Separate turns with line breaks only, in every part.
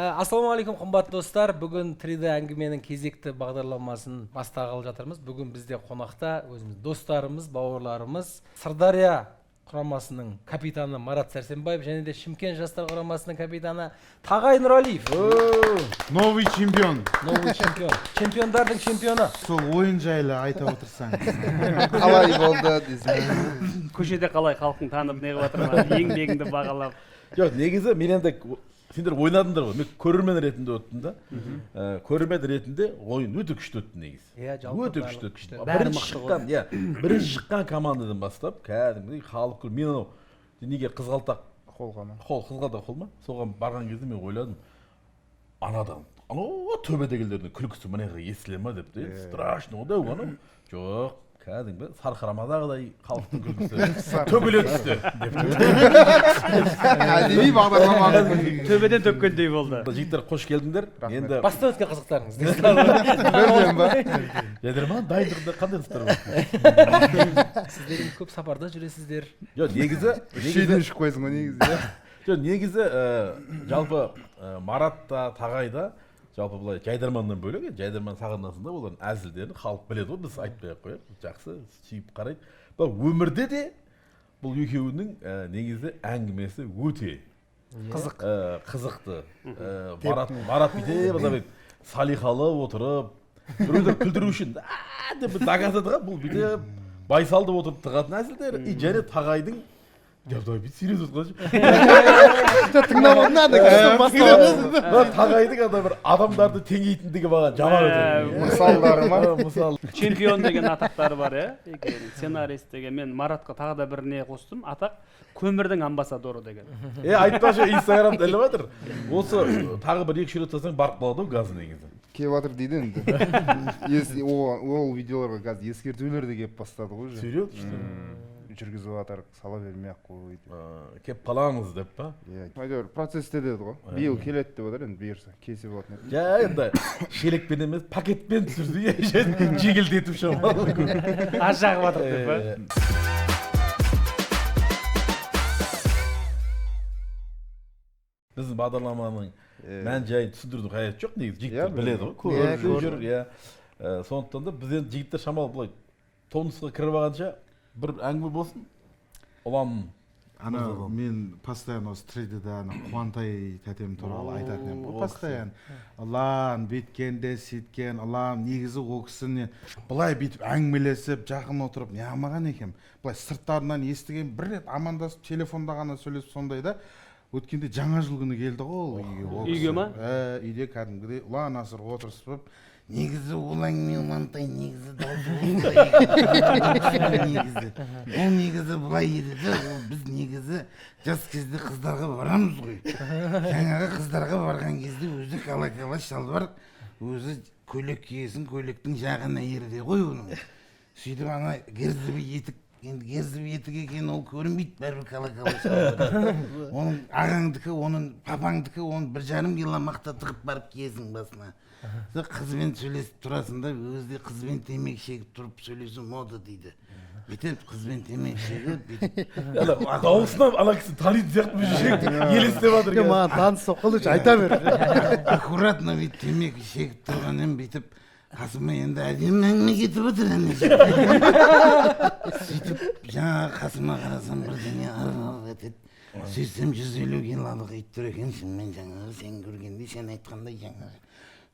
Ассалаумағалейкум, қымбатты достар. Бүгін 3D әңгіменің кезекті бағдарламасын бастағалы жатырмыз. Бүгін бізде қонақта өзіміз достарымыз, бауырларымыз, Сырдария құрамасының капитаны Марат Сәрсенбаев және де Шымкент жастар құрамасының капитаны Тағай Нұралиев.
Новый чемпион.
Новый чемпион. Чемпиондардың чемпионы.
Сол ойын жайлы айта отырсаң.
Қалай болды дейсің?
Көшеде қалай халқың танып не қылып жатыр ма, еңбегіңді бағалап?
Жоқ, негізі мен енді, сендер ойнадыңдар ғой, мен көрермен ретінде өттім да. Көрермен ретінде ойын өте күшті өтті негізі.
Иә, жалпы
өте
барлығы
күшті.
күшті.
Бәрі
Бірінші
мықты ғой.
шыққан, иә, бірінші шыққан командадан бастап кәдімгідей халық күл. Мен анау неге, қызғалдақ
Қолға ма?
Қол, қызғалдақ қол ма, соған барған кезде мен ойладым, анадан анау төбедегілердің күлкісі мына жаққа естіле ма деп те, страшно ғой дәу анау. Жоқ, кәдімгі сарқырамадағыдай халықтың күлкісі төгіле түсті деп.
Әдеби бағдарлама.
Төбеден төккендей болды.
Жігіттер, қош келдіңдер енді.
Бастан өткен қызықтарыңыз.
Бірден ба?
Жайдарман дайындығында қандай қызықтар бар?
Сіздер енді көп сапарда жүресіздер.
Жоқ, негізі
Шүйден ішіп қойсың ғой негізі, иә?
Жоқ, негізі жалпы Марат та, Тағай да жалпы былай жайдарманнан бөлек, енді жайдарман сахнасында олардың әзілдерін халық біледі ғой, біз айтпай ақ қояйық, жақсы сүйіп қарайды. Бірақ өмірде де бұл екеуінің негізі әңгімесі өте
қызық.
Қызықты. Марат бүйтіп ана бүйтіп салиқалы отырып, біреулер күлдіру үшін «А» деп доказады ғой, бұл бүйтіп байсалды отырып тығатын әзілдер. И және Тағайдың, давай бүйтіп серьезно отырғаншы.
Тыңдап надо.
Мына Тағайдың ана бір адамдарды теңейтіндігі маған жаман өтеді.
Мысалдары ма?
Мысал.
Чемпион деген атақтары бар, иә, екеуінің, сценарист деген. Мен Маратқа тағы да бір не қостым, атақ: көмірдің амбассадоры деген.
Е, айтпақшы, инстаграмда іліп жатыр. Осы тағы бір екі үш рет жасасаң, барып қалады ғой газ негізі.
Келіп жатыр дейді енді. Ол видеоларға қазір ескертулер де келіп бастады ғой уже.
Серьезно, что ли?
Жүргізіп жатыр, сала бермей ақ қой деп.
Келіп қаламыз деп па?
Иә, әйтеуір процессте деді ғой. Биыл келеді деп отыр енді, бұйырса, келсе болатын еді.
Жа, енді шелекпен емес, пакетпен түсірді, жеңілдетіп шамалы.
Аз жағып жатыр деп па?
Біздің бағдарламаның мән жайын түсіндірудің қажеті жоқ негізі, жігіттер біледі ғой,
Иә,
көріп жүр, иә. Сондықтан да біз енді, жігіттер, шамалы былай тонусқа кіріп алғанша бір әңгіме болсын, Ұлан.
Ана мен постоянно осы 3D-да ана Қуантай тәтем туралы айтатын едім ғой постоянно. Ұлан бүйткенде сөйткен, Ұлан негізі ол кісіні былай бүйтіп әңгімелесіп жақын отырып не алмаған екенмін. Былай сырттарынан естіген, бір рет амандасып, телефонда ғана сөйлесіп сондай да. Өткенде жаңа жыл күні келді ғой ол үйге. Ол
Үйге
кісі.
ма?
Ә, үйде кәдімгідей ұлан асыр отырысып, негізі ол әңгіме, Ұлантай, негізі дауысы осындай негізі. Ол негізі былай еді де, ол біз негізі жас кезде қыздарға барамыз ғой. Жаңағы қыздарға барған кезде өзі кала-кала шалбар, өзі көйлек киесің, көйлектің жағы ана жерде ғой оның. Сөйтіп ана герзовый етік, енді герзовый етік екені ол көрінбейді бәрібір кала-кала шалбарда. Оның ағаңдікі, оның папаңдікі, оның 1,5 кило мақта тығып барып киесің басына. Сол қызбен сөйлесіп тұрасың да, өзі де қызбен темекі шегіп тұрып сөйлесу мода дейді. Бүйтіп қызбен темекі шегіп, бүйтіп.
Ана дауысынан ана кісі танитын сияқты, бұл жерге елестеп жатыр.
Жоқ, маған таныс болып қалды, айта бер.
Аккуратно бүйтіп темекі шегіп тұрған едім, бүйтіп қасыма енді әдемі әңгіме кетіп отыр ана жерде. Сөйтіп жаңағы қасыма қарасам, бірдеңе ыр етеді. Сөйтсем, 150 килолық ит тұр екен шынымен, жаңағы сен көргендей, сен айтқандай жаңағы.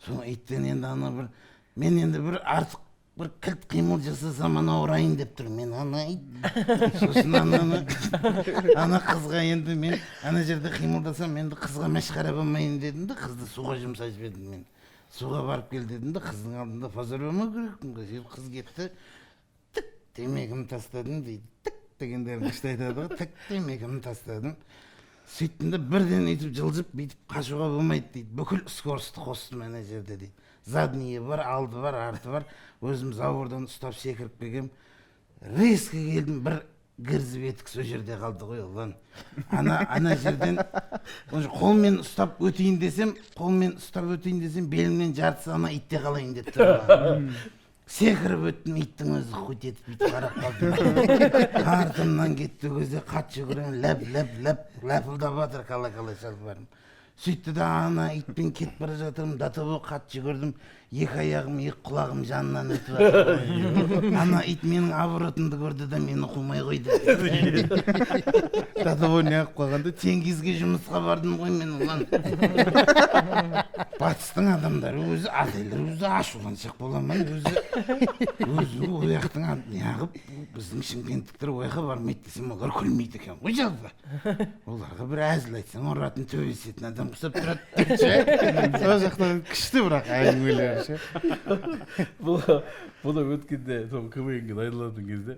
Сол иттен енді ана бір, мен енді бір артық бір кілт қимыл жасасам, ана ұрайын деп тұр мен ана ит. Сосын ананы ана қызға енді мен ана жерде қимылдасам, енді қызға мәшқара болмайын дедім де, қызды суға жұмсап жібердім мен. Суға барып кел дедім де, қыздың алдында позор болмау керекпін ғой. Сөйтіп қыз кетті, тік темекімді тастадым дейді. Тік дегендерін күшті айтады ғой. Тік темекімді тастадым. Сөйттім де бірден өйтіп жылжып бүйтіп қашуға болмайды дейді. Бүкіл скоростьті қостым ана жерде дейді. Заднийі бар, алды бар, арты бар. Өзім забордан ұстап секіріп келгем. Резко келдім, бір гірзіп етік сол жерде қалды ғой, ұлан. Ана жерден уже қолмен ұстап өтейін десем, қолмен ұстап өтейін десем, белімнен жартысы ана итте қалайын деп тұр. Секіріп өттім, иттің өзі хуй етіп бүйтіп қарап қалды. Артымнан кетті, көзде қатты жүгіремін, ләп ләп ләп ләпілдап жатыр кала кала шалбарым. Сөйтті да, ана итпен кетіп бара жатырмын, до того қатты жүгірдім, екі аяғым, екі құлағым жанынан өтіп жатыр. Ана ит менің оборотымды көрді да, мені қумай қойды. До того неғып қалғанда, Тенгизге жұмысқа бардым ғой мен. Ұлан, батыстың адамдары өзі, ағайлар өзі ашуланшақ бола ма өзі? Өзі ол жақтың неғып біздің шымкенттіктер ол жаққа бармайды десем, олар күлмейді екен ғой. Жалпы оларға бір әзіл айтсаң, ұратын, төбелесетін адам ұқсап тұрады деп ше.
Сол жақтан күшті, бірақ әңгімелері ше.
Бұл бұны өткенде сол КВН ге дайындалатын кезде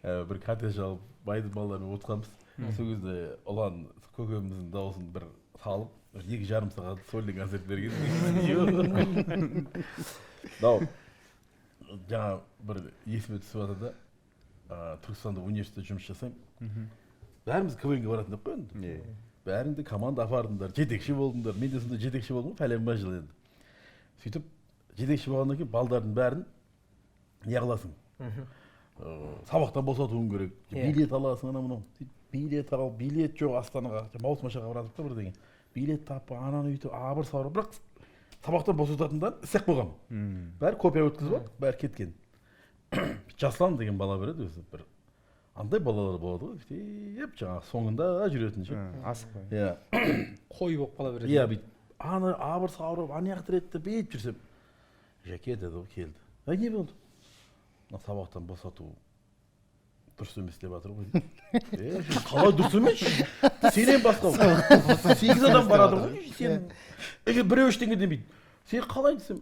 бір коттедж алып, байдың балаларымен отырғанбыз. Сол кезде Ұлан көкеміздің дауысын бір салып, бір 2,5 сағат сольный концерт берген. Мынау жаңа бір есіме түсіп жатыр да, Түркістанда университетте жұмыс жасаймын. Бәріміз КВН ге баратын деп қой енді, бәрің де команда апардыңдар, жетекші болдыңдар. Мен де сондай жетекші болдым ғой пәленбай жыл енді. Сөйтіп жетекші болғаннан кейін балдардың бәрін не қыласың, сабақтан босатуың керек. Билет аласың, анау мынау сөйтіп билет ал, билет жоқ. Астанаға маусымашарға баратырық та, бірдеңе билет таппа, ананы өйтіп абыр сабыр. Бірақ сабақтан босататындарын істеп қойғанмын, бәрі копия өткізіп алды, бәрі кеткен. Жаслан деген бала береді өзі, бір андай балалар болады ғой, бүйтіп жаңағы соңында жүретін ше.
Асықпай.
Иә.
Қой болып қала береді.
Иә, бүйтіп аны абыр сабыр ана жақта ретті бүйтіп жүрсем, «Жәке», – деді ғой, келді. «Әй, не болды?» «Мына сабақтан босату дұрыс емес деп жатыр ғой», – дейді. «Е, қалай дұрыс емес? Сенен басқа сегіз адам барады ғой, сен егер біреу ештеңе демейді, сен қалай?» десем,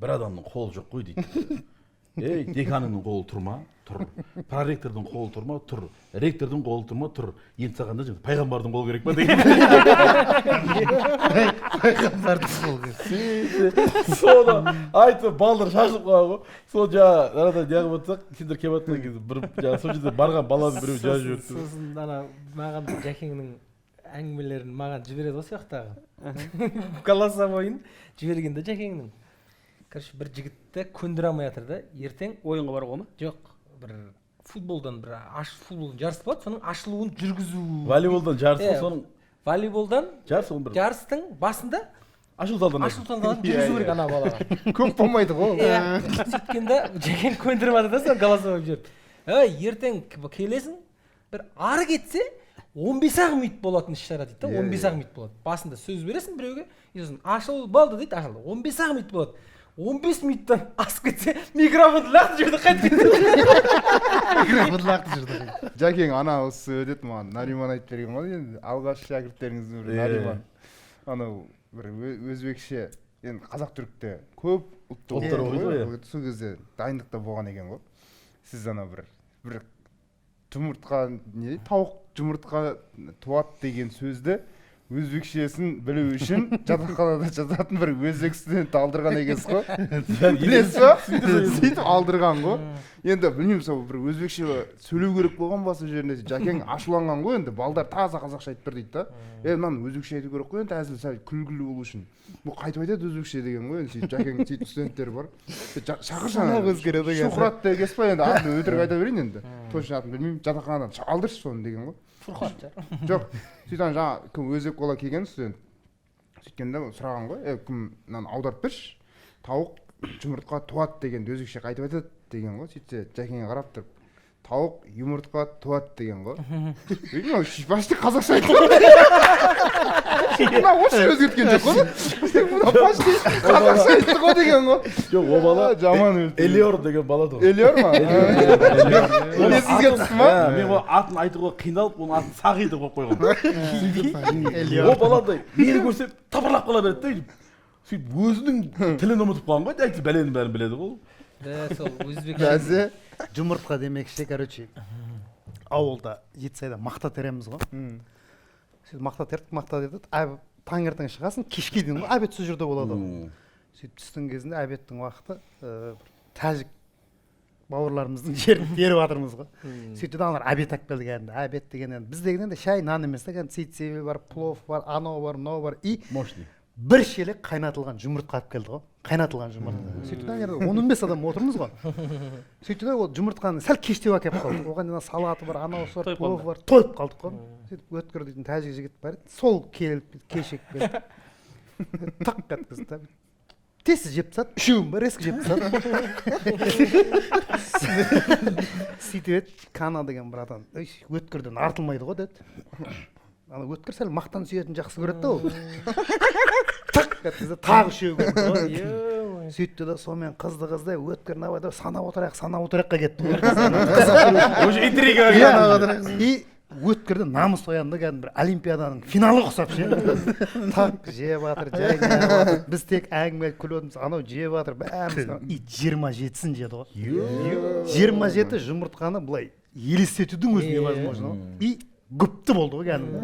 «Бір адамның қолы жоқ қой», – дейді. Ей, деканыңның қолы тұр ма? Тұр. Проректордың қолы тұр ма? Тұр. Ректордың қолы тұр ма? Тұр. Енді саған да пайғамбардың қолы керек па деген.
Пайғамбардың қолы керек.
Соны айтып, балдар шашылып қалған ғой. Сол жаңағы арада неғып отырсақ, сендер келіп жатқан кезде бір жаңағы сол жерде барған баланы біреу жазып жіберіпті.
Сосын ана маған Жәкеңнің әңгімелерін маған жібереді ғой, сол жақтағы голосовойын жібергенде Жәкеңнің, короче, бір жігітті көндіре алмай жатыр да, ертең
Ойынға баруға ма?
Жоқ, бір футболдан бір футболдан жарыс болады, соның ашылуын жүргізу.
Волейболдан жарыс
Иә.
қой соның.
Волейболдан
жарыс, оның бір
жарыстың басында
ашылу салтанаты.
Ашылу салтанатын жүргізу керек ана балаға.
Көп болмайды ғой ол.
Иә, сөйткенде Жәкең көндіріп жатыр да, соны голосовой жіберіп: «Ей, ертең келесің, бір ары кетсе 15 ақ минут болатын іс шара», – дейді да. 15 ақ минут болады, басында сөз бересің біреуге и сосын «ашылу болды» дейді, ашылды, 15 ақ минут болады. 15 минуттан асып кетсе, микрофонды лақтырып жіберді, қайтып кетті.
Микрофонды лақтырып жіберді.
Жәкең ана осы өтеді, маған Нариман айтып берген ғой енді, алғашқы шәкірттеріңіздің бірі.
Иә.
Нариман анау бір өзбекше, енді қазақ түрікте көп ұлтты
Ұлттар
оқиды
оқиды ғой,
ғой. Сол кезде дайындықта болған екен ғой. Сіз ана бір жұмыртқа не, тауық жұмыртқа туады деген сөзді өзбекшесін білу үшін жатақханада жататын бір өзбек студентті алдырған екенсіз ғой, білесіз ба? Сөйтіп алдырған ғой. Енді білмеймін, сол бір өзбекше сөйлеу керек болған ба сол жерінде? Жәкең ашуланған ғой енді, балдар таза қазақша айтып тұр дейді да. «Е, мынаны өзбекше айту керек қой енді, әзіл сәл күлкілі болу үшін, бұл қайтып айтады өзбекше», – деген ғой енді. Сөйтіп Жәкең, сөйтіп студенттер бар: «Шақыршы ана
Санақ өзгереді екен.
Шухрат деген ба енді, атын өтірік айта берейін енді, точно атын білмеймін, жатақханадан алдыршы соны», – деген ғой.
Фурхат шығар.
Жоқ, сөйтіп ана жаңағы кім, өзбек бала келген студент. Сөйткенде сұраған ғой: «Е, кім, мынаны аударып берші, тауық жұмыртқа туады дегенді өзбекше қайтып айтады?» – деген ғой. Сөйтсе, Жәкеңе қарап тұрып: «Тауық жұмыртқа туады», – деген ғой. Мынау почти қазақша айтты, мына вообще өзгерткен жоқ қой, мына почти қазақша айтты ғой деген ғой.
Жоқ, ол бала
Жаман өлді.
Элиор деген бала тұғын.
Элиор ма? Не, сізге түсті ма?
Иә, мен оның атын айтуға қиналып, оның атын Сағи деп қойып қойғанмын. Ол баландай мені көрсе, тапырлап қала береді да өйтіп. Сөйтіп өзінің тілін ұмытып қалған ғой, әйтеуір бәленің бәрін біледі ғой.
Да, сол өзбекше.
Бәсе.
Жұмыртқа демекші, короче, ауылда Жетісайда мақта тереміз ғой. Сөйтіп мақта тердік, мақта тердік, таңертең шығасың, кешке дейін ғой, обед сол жерде болады ғой. Сөйтіп түстің кезінде, обедтің уақыты, бір тәжік бауырларымыздың жерін теріп жатырмыз ғой. Сөйтті да, аналар обед алып келді. Кәдімгі обед деген енді біз деген енді шай нан емес та, кәдімгі сейтсебе бар, плов бар, анау бар, мынау бар и
Мощный.
бір шелек қайнатылған жұмыртқа алып келді ғой. Қайнатылған жұмыртқа. Сөйтті да, ана 10-15 адам отырмыз ғой. Сөйтті да, ол жұмыртқаны сәл кештеу әкеліп қалды. Оған ана салаты бар, анаусы бар,
Тойып
пловы
қалды.
бар, тойып қалдық қой. Сөйтіп Өткір дейтін тәжік жігіт бар еді, сол келіп кешігіп келді, тық еткізді да, тез жеп тастады, үшеуін ба, резко жеп тастады. Сөйтіп еді, Кана деген братан: «Ей, Өткірден артылмайды ғой», — деді. Ана Өткір сәл мақтан сүйетін жақсы көреді да, ол тық еткізді, тағы үшеуі келді ғой. Сөйтті да, сонымен қызды, қызды Өткір: «Давай, давай, санап отырайық, санап отырайыққа» кетті ғой.
Уже интрига.
Иә. И Өткірді намыс оянды, кәдімгі бір олимпиаданың финалы ұқсап ше. Так жеп жатыр, жай неғып жатыр. Біз тек әңгіме айтып күліп отырмыз, анау жеп жатыр, бәріміз. И 27-сін жеді ғой. 27 жұмыртқаны былай елестетудің өзі невозможно ғой. И күпті болды ғой кәдімгі.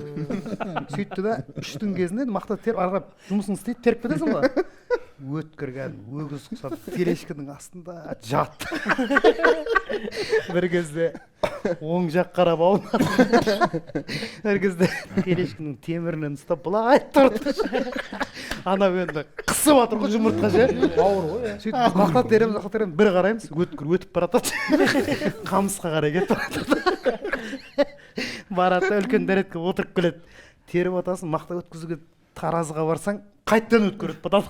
Сөйтті да, 3-тің кезінде мақта теріп, ары қарай жұмысын істейді, теріп кетесің ғой. Өткір кәдімгі өгіз ұқсап тележканың астында жатты. Бір кезде оң жақ қарап аунады, бір кезде тележканың темірінен ұстап былай тұрды. Анау енді қысып жатыр ғой жұмыртқа ше.
Ауыр ғой, иә.
Сөйтіп мақта тереміз, мақта тереміз, бір қараймыз, Өткір өтіп бара жатады, қамысқа қарай кетіп бара жатады. Барады да, үлкен дәретке отырып келеді. Теріп жатасың, мақта өткізуге таразыға барсаң, қайтадан Өткір өтіп батады.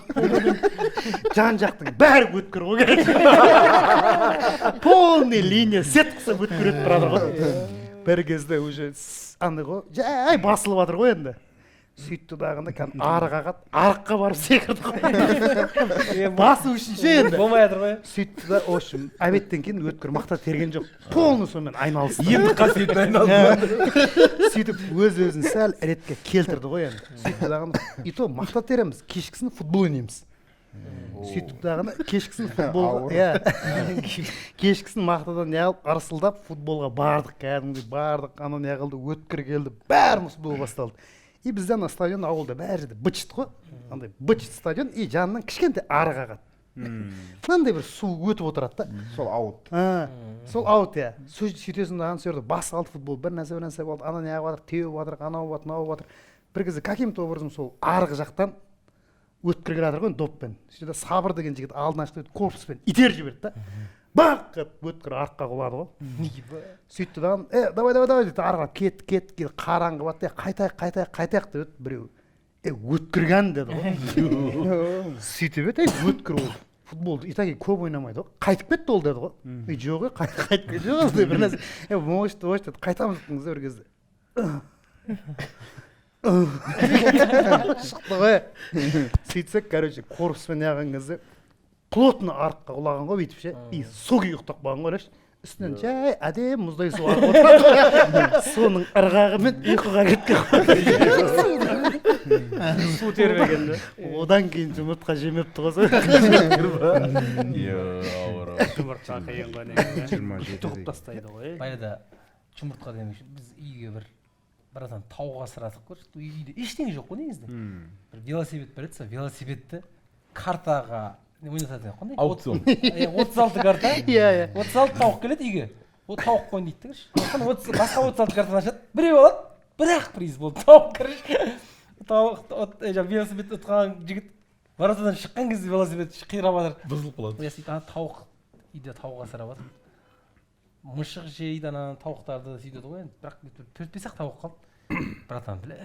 Жан жақтың бәрі Өткір ғой, полный линия сет қылса, Өткір өтіп бара жатыр ғой. Бір кезде уже андай ғой, жай басылып жатыр ғой енді. Сөйтті дағыны, кәдімгі арық ағады, арыққа барып секірді ғой басу үшін ше енді.
Болмай жатыр ғой.
Сөйтті да, в общем, обедтен кейін Өткір мақта терген жоқ, полный сонымен айналысты.
Енді қасиетін айналды.
Сөйтіп өз өзін сәл ретке келтірді ғой енді. Сөйтті дағыны, и то мақта тереміз, кешкісін футбол ойнаймыз. Сөйттік дағыны, кешкісін футболға, иә, кешкісін мақтадан неғылып, ырсылдап футболға бардық, кәдімгідей бардық. Анау неғылды, Өткір келді, бәріміз, футбол басталды. И бізде ана стадион ауылда бәрі жерде быт ғой, андай быт стадион, и жанынан кішкентай арық ағады, мынандай бір су өтіп отырады да.
Сол аут.
А, сол аут, иә. Сөйтесің дағы, сол жерде бас алды футбол, бір нәрсе, бір нәрсе болды. Ана неғып жатыр, теуіп жатыр, анау болып жатыр, мынау болып жатыр. Бір кезде каким то образом сол арық жақтан Өткір келе жатыр ғой енді доппен. Сөйтті да, Сабыр деген жігіт алдына шықты, корпуспен итеріп жіберді да, бақ етіп Өткір арыққа құлады ғой. Сөйтті дағы, е, давай, давай, давай дейді, ары қарай кет, кет, кет. Қараңғы батты, е, қайтайық, қайтайық, қайтайық деп еді. Біреу: «Е, Өткірген», — деді ғой. Сөйтіп еді: «Ей, Өткір ол футболды и так көп ойнамайды ғой, қайтып кетті ол», — деді ғой. «Ей, жоқ, ей, қайтып кетті жоқ» деп бір нәрсе, е, может, может деді. Қайтамыз дедіңіз. Бір кезде шықты ғой. Сөйтсек, короче, корпуспен неғылған кезде плотно арыққа құлаған ғой бүйтіп ше. И сол күйі ұйықтап қалған ғой, ойлашы. Үстінен жай әдемі мұздай су ағып отырады, соның ырғағымен ұйқыға кеткен ғой.
Су тербеген да.
Одан кейін жұмыртқа жемепті ғой сол.
Ауыр.
Жұмыртқа қиын ғой негізі.
27
Тұғып тастайды ғой.
Баяғыда жұмыртқа демекші, біз үйге бір братан тауық асырадық қой. Үйде ештеңе жоқ қой негізінде. Бір велосипед бар еді, сол велосипедті картаға ойнататын едік қой.
Аукцион.
Иә, 36 карта.
Иә, иә.
36 тауық келеді үйге. Ол тауық қойын дейді да, короче. 30, басқа 36 картаны ашады, біреу алады, бір ақ приз болды, тауық, короче. Тауық, жаңағы велосипед ұтқан жігіт воротадан шыққан кезде велосипед қирап жатыр.
Бұзылып қалады.
Иә, сөйтіп ана тауық, үйде тауық асырап жатыр, мышық жейді ана тауықтарды, сөйтеді ғой енді. Бірақ төрт бес ақ тауық қалды. Братан, бля,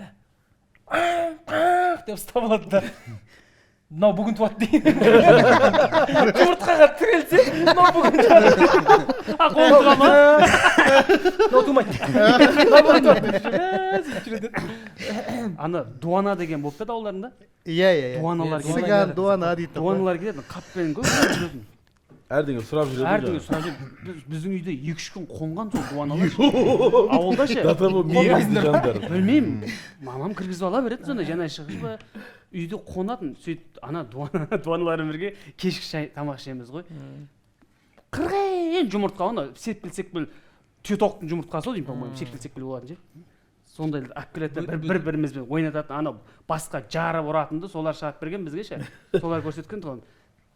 деп ұстап алады да, мынау бүгін туады дейді. Жұмыртқаға тірелсе, мынау бүгін туады.
А, қолын туға ма?
Мынау тумайды, мынау бүгін туады деп сөйтіп жүреді.
Ана дуана деген болып па еді ауылдарында?
Иә, иә, иә.
Дуаналар келеді.
Цыган, дуана дейді.
Дуаналар келеді, қаппен көп жүретін.
Әрдеңе сұрап жүреді.
Әрдеңе сұрап жүреді. Біздің үйде 2-3 күн қонған сол дуаналар ауылда ше.
До того мейірімді жандар.
Білмеймін, мамам кіргізіп ала беретін сонда, жаңа шығып па, үйде қонатын. Сөйтіп ана дуаналармен бірге кешкі шай тамақ ішеміз ғой. Қырғын жұмыртқа, ана сепкіл сепкіл түйетауықтың жұмыртқасы ғой деймін, по моему, сепкіл сепкіл болатын ше. Сондайды алып келеді да, бір бірімізбен ойнататын. Анау басқа жарып ұратын да, солар шығарып берген бізге ше. Солар көрсеткен тұғын.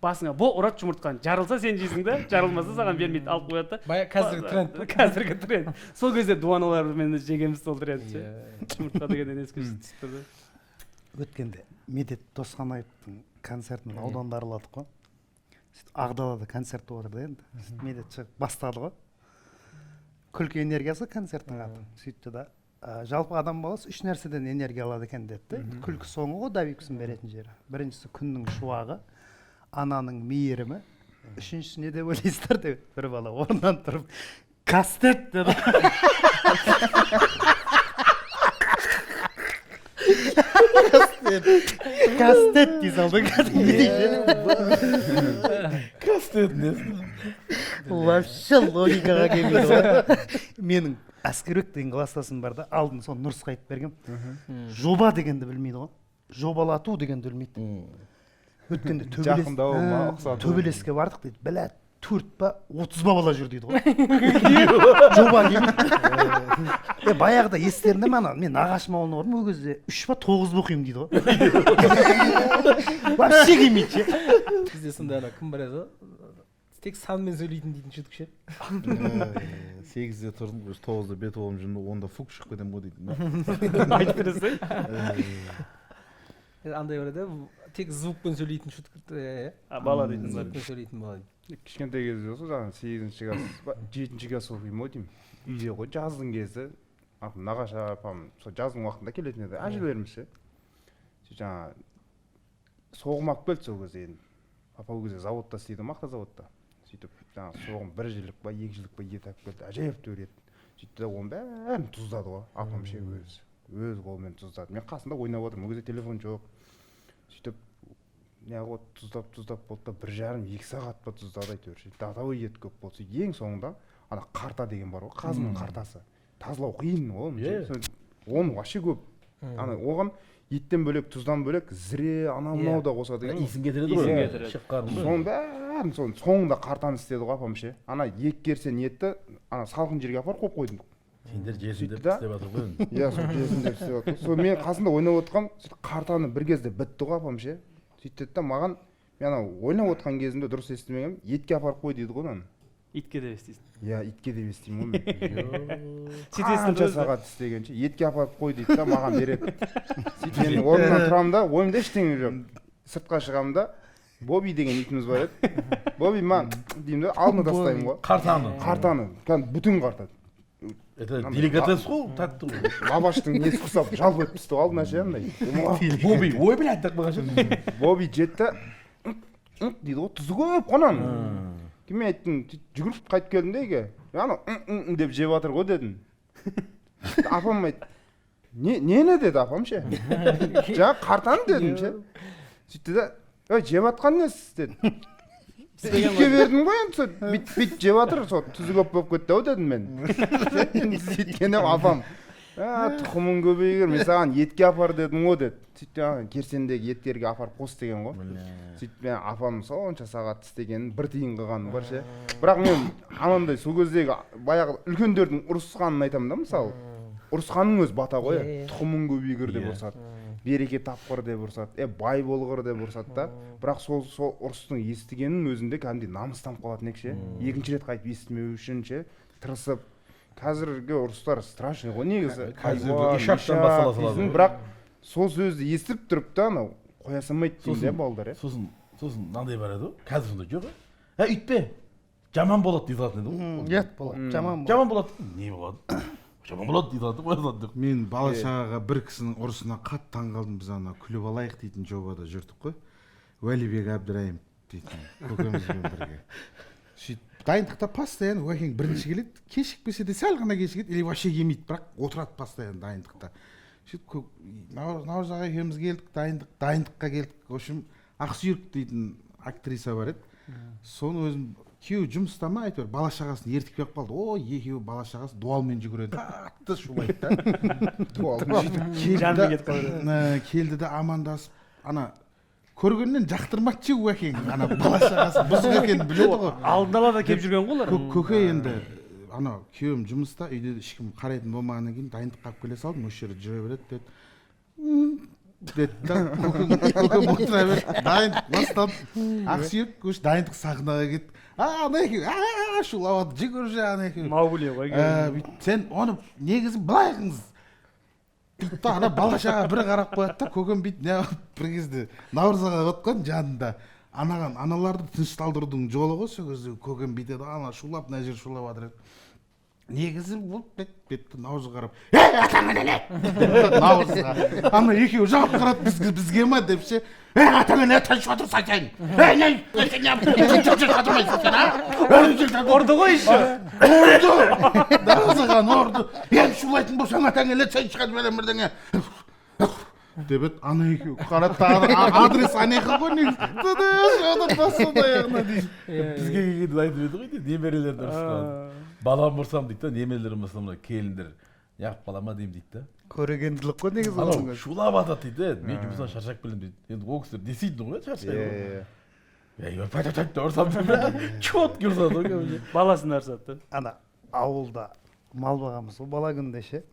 Басыңа бұ ұрады жұмыртқаны, жарылса сен жейсің да, жарылмаса саған бермейді, алып қояды да.
Бая қазіргі тренд па?
Қазіргі тренд. Сол кезде дуаналармен жегенбіз сол тренд ше. Жұмыртқа дегеннен еске түсіп тұр да.
Өткенде Медет Досқанаевтың концертін ауданда араладық қой. Сөйтіп Ақдалада концерт болып жатыр да енді. Сөйтіп Медет шығып бастады ғой. Күлкі энергиясы концерттің аты. Сөйтті да, жалпы адам баласы үш нәрседен энергия алады екен деді де. Күлкі соңы ғой, добивкасын беретін жері. Біріншісі күннің шуағы, ананың мейірімі, үшіншісі не деп ойлайсыздар деп бір бала орнынан тұрып кастет деді. Кастет дей салды кәдімгідей.
Кастет несі?
Вообще логикаға келмейді ғой. Менің Әскербек деген класстасым бар да, алдын соны Нұрысқа айтып бергем. Жоба дегенді білмейді ғой. Жобалату дегенді білмейді. Өткенде
Жақындау ма, ұқсату.
төбелеске бардық дейді. Бля, 4 па, 30 ба бала жүр дейді ғой. Жоба келмейді. Баяғыда естерінде ме ана, мен Нағашым ауылына бардым, ол кезде 3 па 9 ба оқимын дейді ғой. Вообще келмейді ше.
Бізде сондай ана кім бар еді? Тек санмен сөйлейтін дейтін шутка ше.
8-де тұрдым, уже 9-да бет қолым жудым, 10-да фук шығып кетемін ғой дейтін.
Айтып бересіз бе?
Андай бар еді, тек звукпен сөйлейтін шутка.
Бала дейтін бар.
Звукпен сөйлейтін бала дейтін.
Кішкентай кезде болса, жаңағы 8-ші класс, 7-ші класс оқимын ғой деймін. Үйде ғой, жаздың кезі. Нағашы апам сол жаздың уақытында келетін еді, әжелеріміз ше. Сөйтіп жаңағы соғым алып келді сол кезде енді. Папа ол кезде заводта істейді, мақта заводта. Сөйтіп жаңағы соғым 1 жылдық па, 2 жылдық па ет алып келді, әжептәуір ет. Сөйтті де оның бәрін тұздады ғой, апам ше өзі. Өз қолымен тұздады. Мен қасында ойнап отырмын, ол кезде телефон жоқ. Сөйтіп неғып тұздап, тұздап болды да 1,5-2 сағат па тұздады әйтеуір. Сөйтіп датауы ет көп болды. Сөйтіп ең соңында ана қарта деген бар ғой, қазының қартасы. Тазалау қиын ғой, оның вообще көп. Ана оған еттен бөлек, тұздан бөлек, зіре, анау мынау да қосады екен ғой.
Иісін кетіреді ғой.
Иісін кетіреді.
Шық қарын ғой.
Соның бәрін соңында қартаны істеді ғой апам ше. Ана екі керсен етті, ана салқын жерге апарып қойып қойдым.
Сендер жесін деп
Сөйтті да.
істеп жатыр ғой енді.
Иә, сол жесін деп істеп жатыр. Сол мен қасында ойнап отырғанмын, сөйтіп қартаны бір кезде бітті ғой апам ше. Сөйтті да маған, мен анау ойнап отырған кезімде дұрыс естімегенмін, етке апарып қой дейді ғой ананы.
Итке деп естисің.
Иә, итке деп естимін ғой мен.
Сөйтесің
Қанша
өзі.
сағат істегенше, етке апарып қой дейді да маған береді. Сөйтіп мен орнымнан тұрамын да, ойымда ештеңе жоқ. Сыртқа шығамын да, Боби деген итіміз бар еді. Боби маған деймін да, алдына тастаймын ғой.
Қартаны.
Қартаны, кәдімгі бүтін қарта.
Это деликатес қой, тәтті ғой.
Лаваштың несі құсап жалп өтіп түсті ғой алдына ше андай.
Боби, ой блядь деп қалған ше.
Боби жетті, дейді ғой, тұзы көп қой ананың. Кейін мен айттым, жүгіріп қайтып келдім де үйге. Анау деп жеп жатыр ғой дедім. Апам айтты, нені деді апам ше. Жаңа қартаны дедім ше. Сөйтті да, ой, жеп жатқан несі деді. Итке бердім ғой енді, сол бит жеп жатыр, сол тұзы көп болып кетті ау дедім мен. Сөйткенде апам, тұқымың көбейгір, мен саған етке апар дедім ғой деді. Сөйтті, керсендегі еттерге апарып қос деген ғой. Сөйтіп мен апам сонша сағат істегенін бір тиын қылғаным бар ше. Бірақ мен анандай сол кездегі баяғы үлкендердің ұрысқанын айтамын да, мысалы. Ұрысқанның өзі бата ғой, тұқымың көбейгір деп ұрысады, береке тапқыр деп ұрысады, бай болғыр деп ұрысады да. Бірақ сол ұрыстың естігенінің өзінде кәдімгідей намыстанып қалатын ек ше. Екінші рет қайтып естімеу үшін ше тырысып. Қазіргі ұрыстар страшный ғой негізі.
Қазір
Айуан,
ишактан бастала салады
дейсің,
ғой.
бірақ сол сөзді естіп тұрып та анау қоя салмайды деймін де балдар, иә.
Сосын мынандай бар еді ғой, қазір сондай жоқ, ә? Үйтпе, жаман болады дей салатын еді ғой.
Ұят болады, жаман болады.
Жаман болады, не болады? Жаман болады дей салады, қоя салады деп.
Мен бала шағаға бір кісінің ұрысына қатты таң қалдым. Біз ана күліп алайық дейтін жобада жүрдік қой. Уәлибек Әбдірайымов дейтін көкемізбен бірге. Сөйтіп дайындықта постоянно Уәкең бірінші келеді, кешікпесе де сәл ғана кешігеді, или вообще келмейді, бірақ отырады постоянно дайындықта. Сөйтіп Наурыз аға екеуміз келдік, дайындыққа келдік. В общем, Ақсүйек дейтін актриса бар еді. Соны өзім күйеуі жұмыста ма, әйтеуір бала шағасын ертіп келіп қалды. О, екеуі бала шағасы дуалмен жүгіреді. Қатты шулайды да.
Жанымен кетіп қалады.
Келді де амандасып, ана көргеннен жақтырмады ше Уәкең, ана бала шағасы бұзық екенін біледі ғой.
Алдын ала да келіп жүрген ғой олар.
Көке енді ана күйеуім жұмыста, үйде ешкім қарайтын болмағаннан кейін дайындыққа алып келе салдым, осы жерде жүре береді деді. Деді да, көкем отыра берді, дайындық басталды. Ақсүйек көш дайындық сахнаға кетті. Ана екеуі, шулап жатыр, жүгіріп жүр ана екеуі.
Маугли ғой.
Бүйтіп, сен оны негізі былай қылыңыз. Дейді да, ана бала шаға бір қарап қояды да, көкем бүйтіп неғып бір кезде Наурызға отқан жанында анаған, аналарды тынышталдырудың жолы ғой сол кезде. Көкем бүйтеді, ана шулап, мына жер шулап жатыр еді. Негізі бұл бүйтіп Наурызға қарап: «Ей, атаңа нәлет!» Наурызға. Ана екеуі жалт қарады, бізге ма деп ше. «Ей, атаңа не, тыныш отырсай сен! Ей, не сен, не тыныш отырмайсың сен, а?»
Ұрды ғой еще.
Ұрды, Наурызға ұрды. «Енді шулайтын болсаң, атаңа нәлет, сен шығарып жіберемін бірдеңе», деп еді. Ана екеуі қарады тағы, адрес анеқы ғой негізі, тыныш отырмас сол аяғына дейін.
Бізге келгенде айтып еді ғой, немерелерді ұрысқан. Балам ұрсам дейді да, немерелерім ұрсам, мына келіндер неғып бала ма деймін дейді да.
Көрегенділік қой негізі
Анау
оның өзі.
шулап жатады дейді, мен жұмыстан шаршап келемін дейді. Енді ол кісілер не істейтін ғой, шаршайды ғой. Ей, пәт пәт ұрсам деп, четкий ұрсады ғой кәдімгі.
Баласын ұрсады да.
Ана ауылда мал бағамыз ғой бала күнінде ше.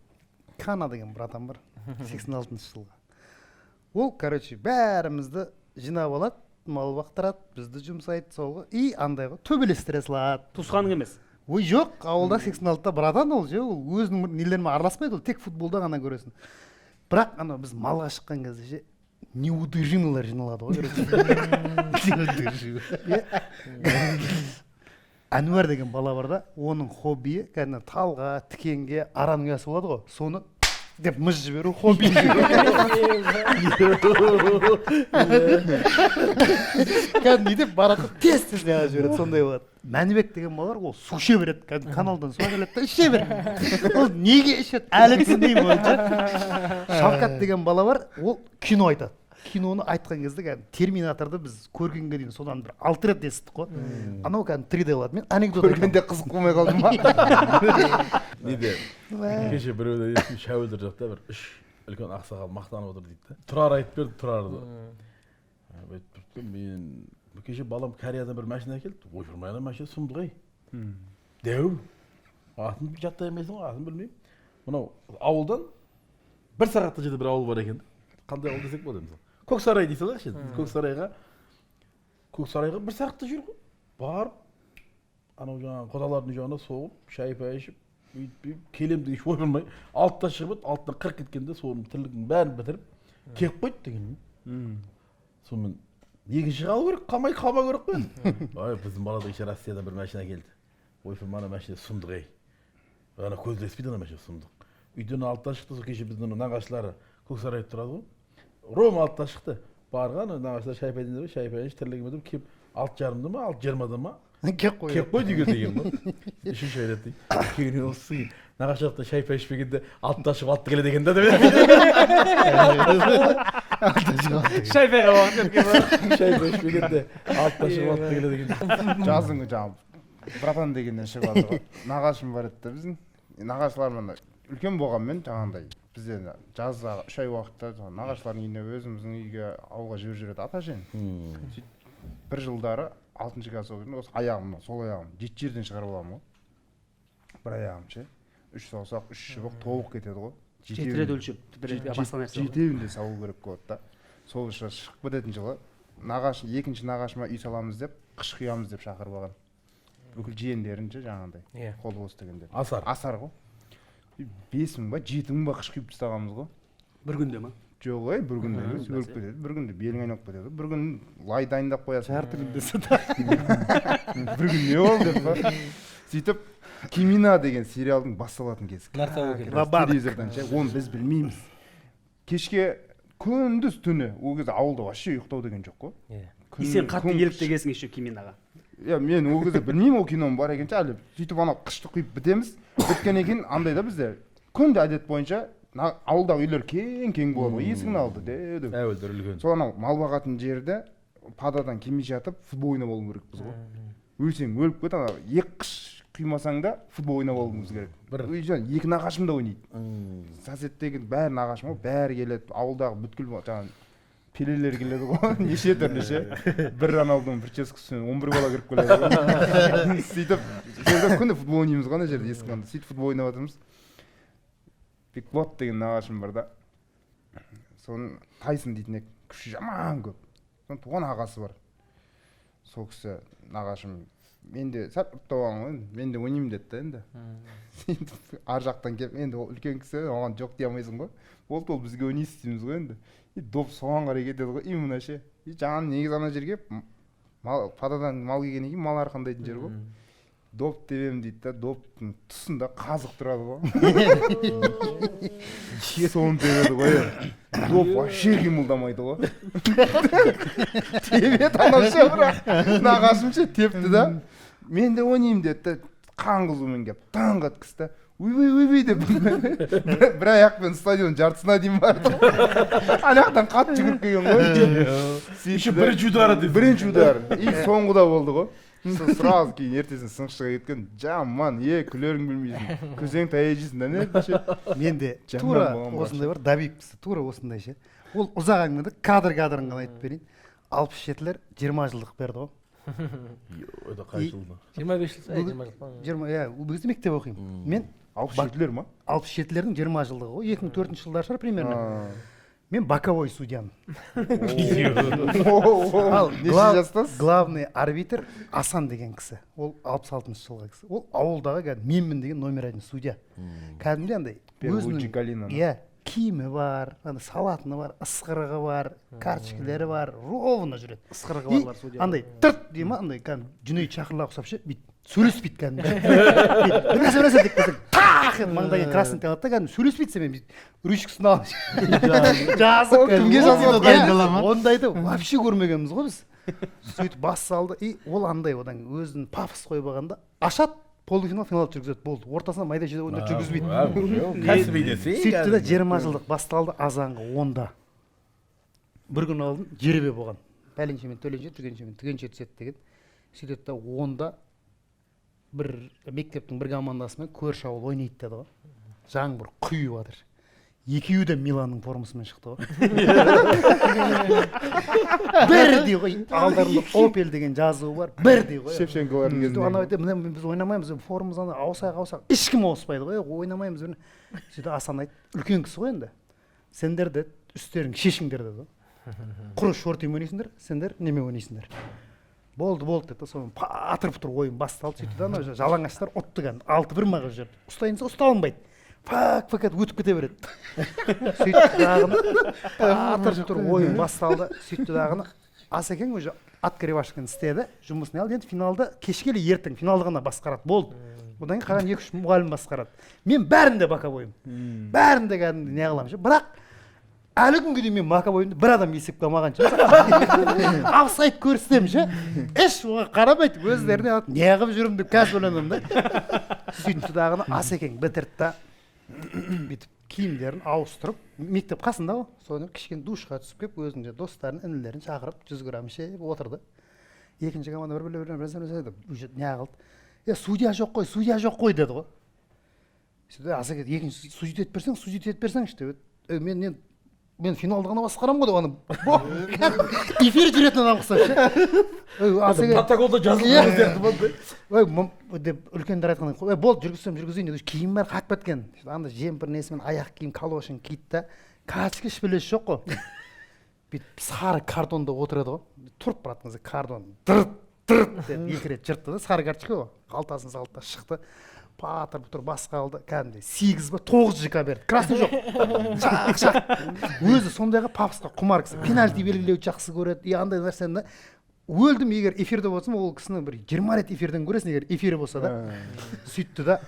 Кана деген братан бар, 86-жылғы. Ол, короче, бәрімізді жинап алады, мал бақтырады, бізді жұмсайды сол ғой. И андай ғой, төбелестіре салады.
Туысқаның емес?
Ой, жоқ, ауылда 86-та братан ол ше, ол өзінің нелерімен араласпайды, ол тек футболда ғана көресің. Бірақ ана біз малға шыққан кезде ше, неудержимыйлар жиналады ғой, короче. Иә. Әнуар деген бала бар да, оның хоббиі кәдімгі талға, тікенге араның ұясы болады ғой, соны деп мыз жіберу хобби. Кәдімгі деп барады да, тез тез неғып жібереді, сондай болады. Мәнібек деген бала бар, ол су іше береді, кәдімгі каналдан су әкеледі да іше береді. Ол неге ішеді, әлі түсінбеймін оны ше. Шавкат деген бала бар, ол кино айтады. Киноны айтқан кезде кәдімгі «Терминаторды» біз көргенге дейін содан бір алты рет естідік қой. Анау кәдімгі 3D қылады. Мен анекдот айтамын.
Көргенде қызық болмай қалды ма?
Неде, кеше біреуді естідім, Шәуілдір жақта бір үш үлкен ақсақал мақтанып отыр дейді да. Тұрар айтып берді, Тұрарды. Бүйтіп тұрыпты, мен кеше балам Кореядан бір машина әкелді. Ойпырмай, ана машина сұмдық ей. Дәу. Атын жаттай алмайсың ғой, атын білмеймін. Мынау ауылдан бір сағатта жерде бір ауыл бар екен. Қандай ауыл десек болады мысалы? Көксарай дей салайықшы енді. Көксарайға бір сағатта жүр ғой. Барып, анау жаңағы құдалардың жағына соғып, шай пай ішіп, бүйтіп бүйтіп келемін деген ойпырмай, 6-да шығып еді, 6-дан 40 кеткенде соның тірлігін бәрін бітіріп, келіп қойды деген. Сонымен екінші қалу керек, қалмай қалмау керек қой енді. Ой, біздің бала да кеше Россиядан бір машина келді. Ойпырмай, ана машина сұмдық ей. Ана көзілеспейді ана машина, сұмдық. Үйден 6-да шықты, сол кеше біздің ана нағашылары Көксарайда тұрады ғой. Ровно 6-да шықты. Барған нағашылар шай пай деді, шай пай ішіп, тірлігін бітіріп, келіп 6:30-да ма, 6:20-да ма?
Келіп қойды.
Келіп қойды үйге деген ғой. Үшінші рет дейді. Келген осы нағашы жақта шай пай ішпегенде 6-да шығып 6-да келеді екен да деп.
Шай пайға уақыт өткен.
Шай пай ішпегенде 6-да шығып 6-да келеді екен.
Жаздың жаңағы братан дегеннен шығып жатыр ғой. Нағашым бар еді да біздің. Нағашыларым ана үлкен болғанмен жаңағындай бізде жазда 3 ай уақытта жаңағы нағашылардың үйіне, өзіміздің үйге, ауылға жіберіп жібереді ата әжем. Сөйтіп бір жылдары алтыншы класс оқитын, осы аяғым, мына сол аяғым жеті жерден шығарып аламын ғой. Бір аяғым ше. Үш саусақ, үш шыбық толық кетеді ғой.
Жеті рет өлшеп, бір рет басқа нәрсе.
Жетеуін де салу керек болады да. Сол жылы шығып кететін жылы нағашы, екінші нағашыма үй саламыз деп, қыш құямыз деп шақырып алған. Бүкіл жиендерін ше жаңағындай. Қолы бос дегенде.
Асар.
Асар ғой. 5000 ба, 7000 ба қыш құйып тастағанбыз ғой.
Бір күнде ма?
Жоқ ей, бір күнде емес, өліп кетеді. Бір күнде белің айналып кетеді. Бір күн лай дайындап қоясың.
Жарты күнде.
Бір күн не болды деп па. Сөйтіп «Кимина» деген сериалдың басталатын кезі.
Нартәуекел.
Ва-банк.
Телевизордан ше, оны біз білмейміз. Кешке, күндіз түні, ол кезде ауылда вообще ұйықтау деген жоқ қой.
И сен қатты
Күн-
еліктегенсің еще Киминаға.
Иә, мен ол кезде білмеймін ол киноның бар екенін ше әлі. Сөйтіп анау қышты құйып бітеміз. Біткеннен кейін андай да бізде күнде әдет бойынша ауылдағы үйлер кең кең болады ғой, есігінің алды дәу дәу.
Әуелдер үлкен.
Сол анау мал бағатын жерде пададан келмей жатып футбол ойнап алу керекпіз ғой. Өлсең өліп кет, ана екі қыш құймасаң да футбол ойнап алуымыз керек.
Бір.
Үй, жаңа екі нағашым да ойнайды. Соседтегі бәрі нағашым ғой, бәрі келеді. Ауылдағы бүткіл жаңағы пелелер келеді ғой, неше түрлі ше. Бір Роналдудың прическасымен 11 бала кіріп келеді ғой. Сөйтіп жерде күнде футбол ойнаймыз ғой ана жерде, есіктің алдында. Сөйтіп футбол ойнап жатырмыз. Бекболат деген нағашым бар да, соның Тайсон дейтін еді, күші жаман көп. Соның туған ағасы бар. Сол кісі нағашым Мен де сәл ұрттап алған ғой енді, мен де ойнаймын деді да енді. Сөйтіп ар жақтан келіп, енді ол үлкен кісі, оған жоқ дей алмайсың ғой. Болды, ол бізге ойнайсыз дейміз ғой енді. И доп соған қарай кетеді ғой, именно ше. И жаңағы негізі ана жерге мал, пададан мал келгеннен кейін мал арқандайтын жер ғой. Доп тебемін дейді да, доптың тұсында қазық тұрады ғой. Соны тебеді ғой. Доп вообще қимылдамайды ғой. Тебеді анау ше, бірақ нағашым ше тепті да. Мен де ойнаймын деді да, қан қызумен келіп таңқ еткізді да, ойбай ойбай деп бір аяқпен стадион жартысына дейін барды. Ана жақтан қатты жүгіріп келген ғой.
Еще бірінші удары деп.
Бірінші удар. И соңғы да болды ғой. Сразу кейін ертесін сынықшыға кеткен, жаман, күлерің білмейсің. Күлсең таяқ жейсің да, не ше.
Менде тура осындай бар, Дабиев тура осындай ше. Ол ұзақ әңгіме да, кадр-кадрын ғана айтып берейін. 67-лер 20 жылдық берді ғой.
Это қай жылда?
25 жыл, 20 жыл.
20, иә, ол кезде мектеп оқимын. Мен
67-лер ма?
67-лердің 20 жылдығы ғой, 2004 жылдар шығар примерно. Мен боковой судьямын. Ал
неше жастасыз?
Главный арбитр Асан деген кісі. Ол 66 жылғы кісі. Ол ауылдағы кәдімгі менмін деген номер один судья. Кәдімгідей андай өзінің, иә, киімі бар, андай салатыны бар, ысқырығы бар, карточкалері бар, ровно жүреді.
Ысқырығы барлар судья.
Андай тырт дей ма, андай кәдімгі Жүнейт Шақырлар ұқсап ше, бүйтіп сөйлеспейді кәдімгі. Бір нәрсе бір нәрсе деп кетеді. Тақ етіп маңдайға красный алады да, кәдімгі сөйлеспейді сенімен, бүйтіп ручкасын алып жазып.
Кімге жазып
дайындала ма?
Ондайды вообще көрмегенбіз ғой біз. Сөйтіп бас салды, и ол андай одан өзінің пафос қойып алғанда ашады, полуфинал, финал жүргізеді, болды. Ортасына майда шүйде ойындар жүргізбейді.
Кәсіби десе.
Сөйтті да 20 жылдық басталды азанғы 10-да. Бір күн алдын жеребе болған. Пәленшемен төленше, түгеншемен түгенше түседі деген. Сөйтеді да 10-да бір мектептің бір командасымен көрші ауыл ойнайды деді ғой. Жаңбыр құйып жатыр. Екеуі де Миланның формасымен шықты ғой. Бірдей ғой, алдарында Опель деген жазуы бар, бірдей ғой.
Шевченколардың кезінде.
Анау айтады, міне біз ойнамаймыз, формамыз ана ауысайық, ауысайық. Ешкім ауыспайды ғой, ойнамаймыз. Сөйтіп Асан айтты, үлкен кісі ғой енді. Сендер де үстерің шешіңдер деді ғой. Құры шортимен ойнайсыңдар, сендер немен ойнайсыңдар. Болды, болды деді, сонымен патырып тұр ойын басталды. Сөйтті да анау жалаңаштар ұтты кәдімгі, 6-1 мағыз жүрді. Ұстайын десе ұсталынбайды. Фак, фак етіп өтіп кете береді. Сөйтті дағыны, патырып тұр ойын басталды. Сөйтті дағыны, Асекең уже открывашканы істеді, жұмысын алды. Енді финалда кешке или ертең финалды ғана басқарады, болды. Одан кейін қалған 2-3 мұғалім басқарады. Мен бәрінде боковоймын. Бәрінде кәдімгі не қыламын ше. Бірақ әлі күнге дейін мен боковойымды бір адам есепке алмаған ше. Офсайд көрсетемін ше. Еш оған қарамайды, өздеріне алады, не қылып жүрмін деп қазір ойланамын да. Сөйтті дағыны Асекең бітірді да, бүйтіп киімдерін ауыстырып, мектеп қасында ғой, соны кішкене душқа түсіп келіп, өзінің достарын, інілерін шақырып, 100 грамм ішіп отырды. Екінші команда бір бір бір бір бір деп уже не қылды. Судья жоқ қой, судья жоқ қой деді ғой. Сөйтіп Асеке екінші судья етіп берсең, судья етіп берсеңші деп еді. Мен финалды ғана басқарамын ғой деп аны эфир жүретін адам ұқсап ше.
Протоколда жазылған сияқты болды.
Ой, деп үлкендер айтқандай, ой, болды, жүргізсем жүргізейін деді. Киім бәрі қатып кеткен. Анда жемпір несімен аяқ киім, калошын киді да, качка ешбір жоқ қой. Бүйтіп сары картонда отырады ғой. Тұрып баратын кезде картон дырт дырт деп екі рет жыртты да, сары карточка ғой. Қалтасын салды да шықты. Патыр бұтыр басқа алды, кәдімгідей 8 ба 9 ЖК берді. Красный жоқ. Шақ, шақ. Өзі сондайға пафосқа құмар кісі. Пенальти белгілеуді жақсы көреді. И андай нәрсені өлдім, егер эфирде болсам, ол кісіні бір 20 рет эфирден көресің, егер эфирі болса да. Сөйтті да,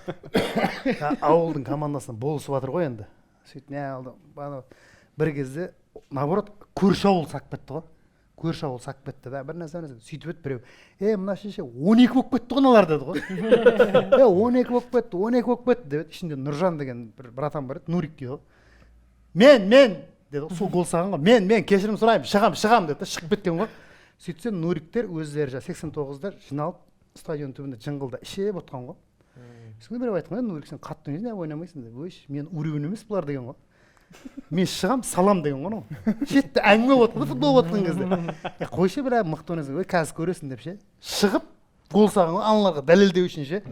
ауылдың командасына болысып жатыр ғой енді. Сөйтіп не алды, бір кезде наоборот көрші ауыл сап кетті ғой. Көрші ауыл сап кетті да, бір нәрсе, бір нәрсе. Сөйтіп еді біреу, мына шеше 12 болып кетті ғой мыналар деді ғой. 12 болып кетті, 12 болып кетті деп еді. Ішінде Нұржан деген бір братан бар еді, Нурик дейді ғой. Мен, деді ғой, сол гол салған ғой. Мен, кешірім сұраймын, шығам, шығам деді да, шығып кеткен ғой. Сөйтсе Нуриктер өздері жаңа 89-да жиналып стадион түбінде жыңғылда ішіп отқан ғой. Содан біреу айтқан, Нурик сен қатты ойнайсың, ойнамайсың деп. Ой, мен уровень емес бұлар деген ғой. Мен шығам, салам деген ғой анау. Шетте әңгіме болып жатқан, футбол болып жатқан кезде. Қойшы бір мықты ойнасың, ой, қазір көресің деп ше. Шығып, Гол салған ғой аналарға дәлелдеу үшін ше.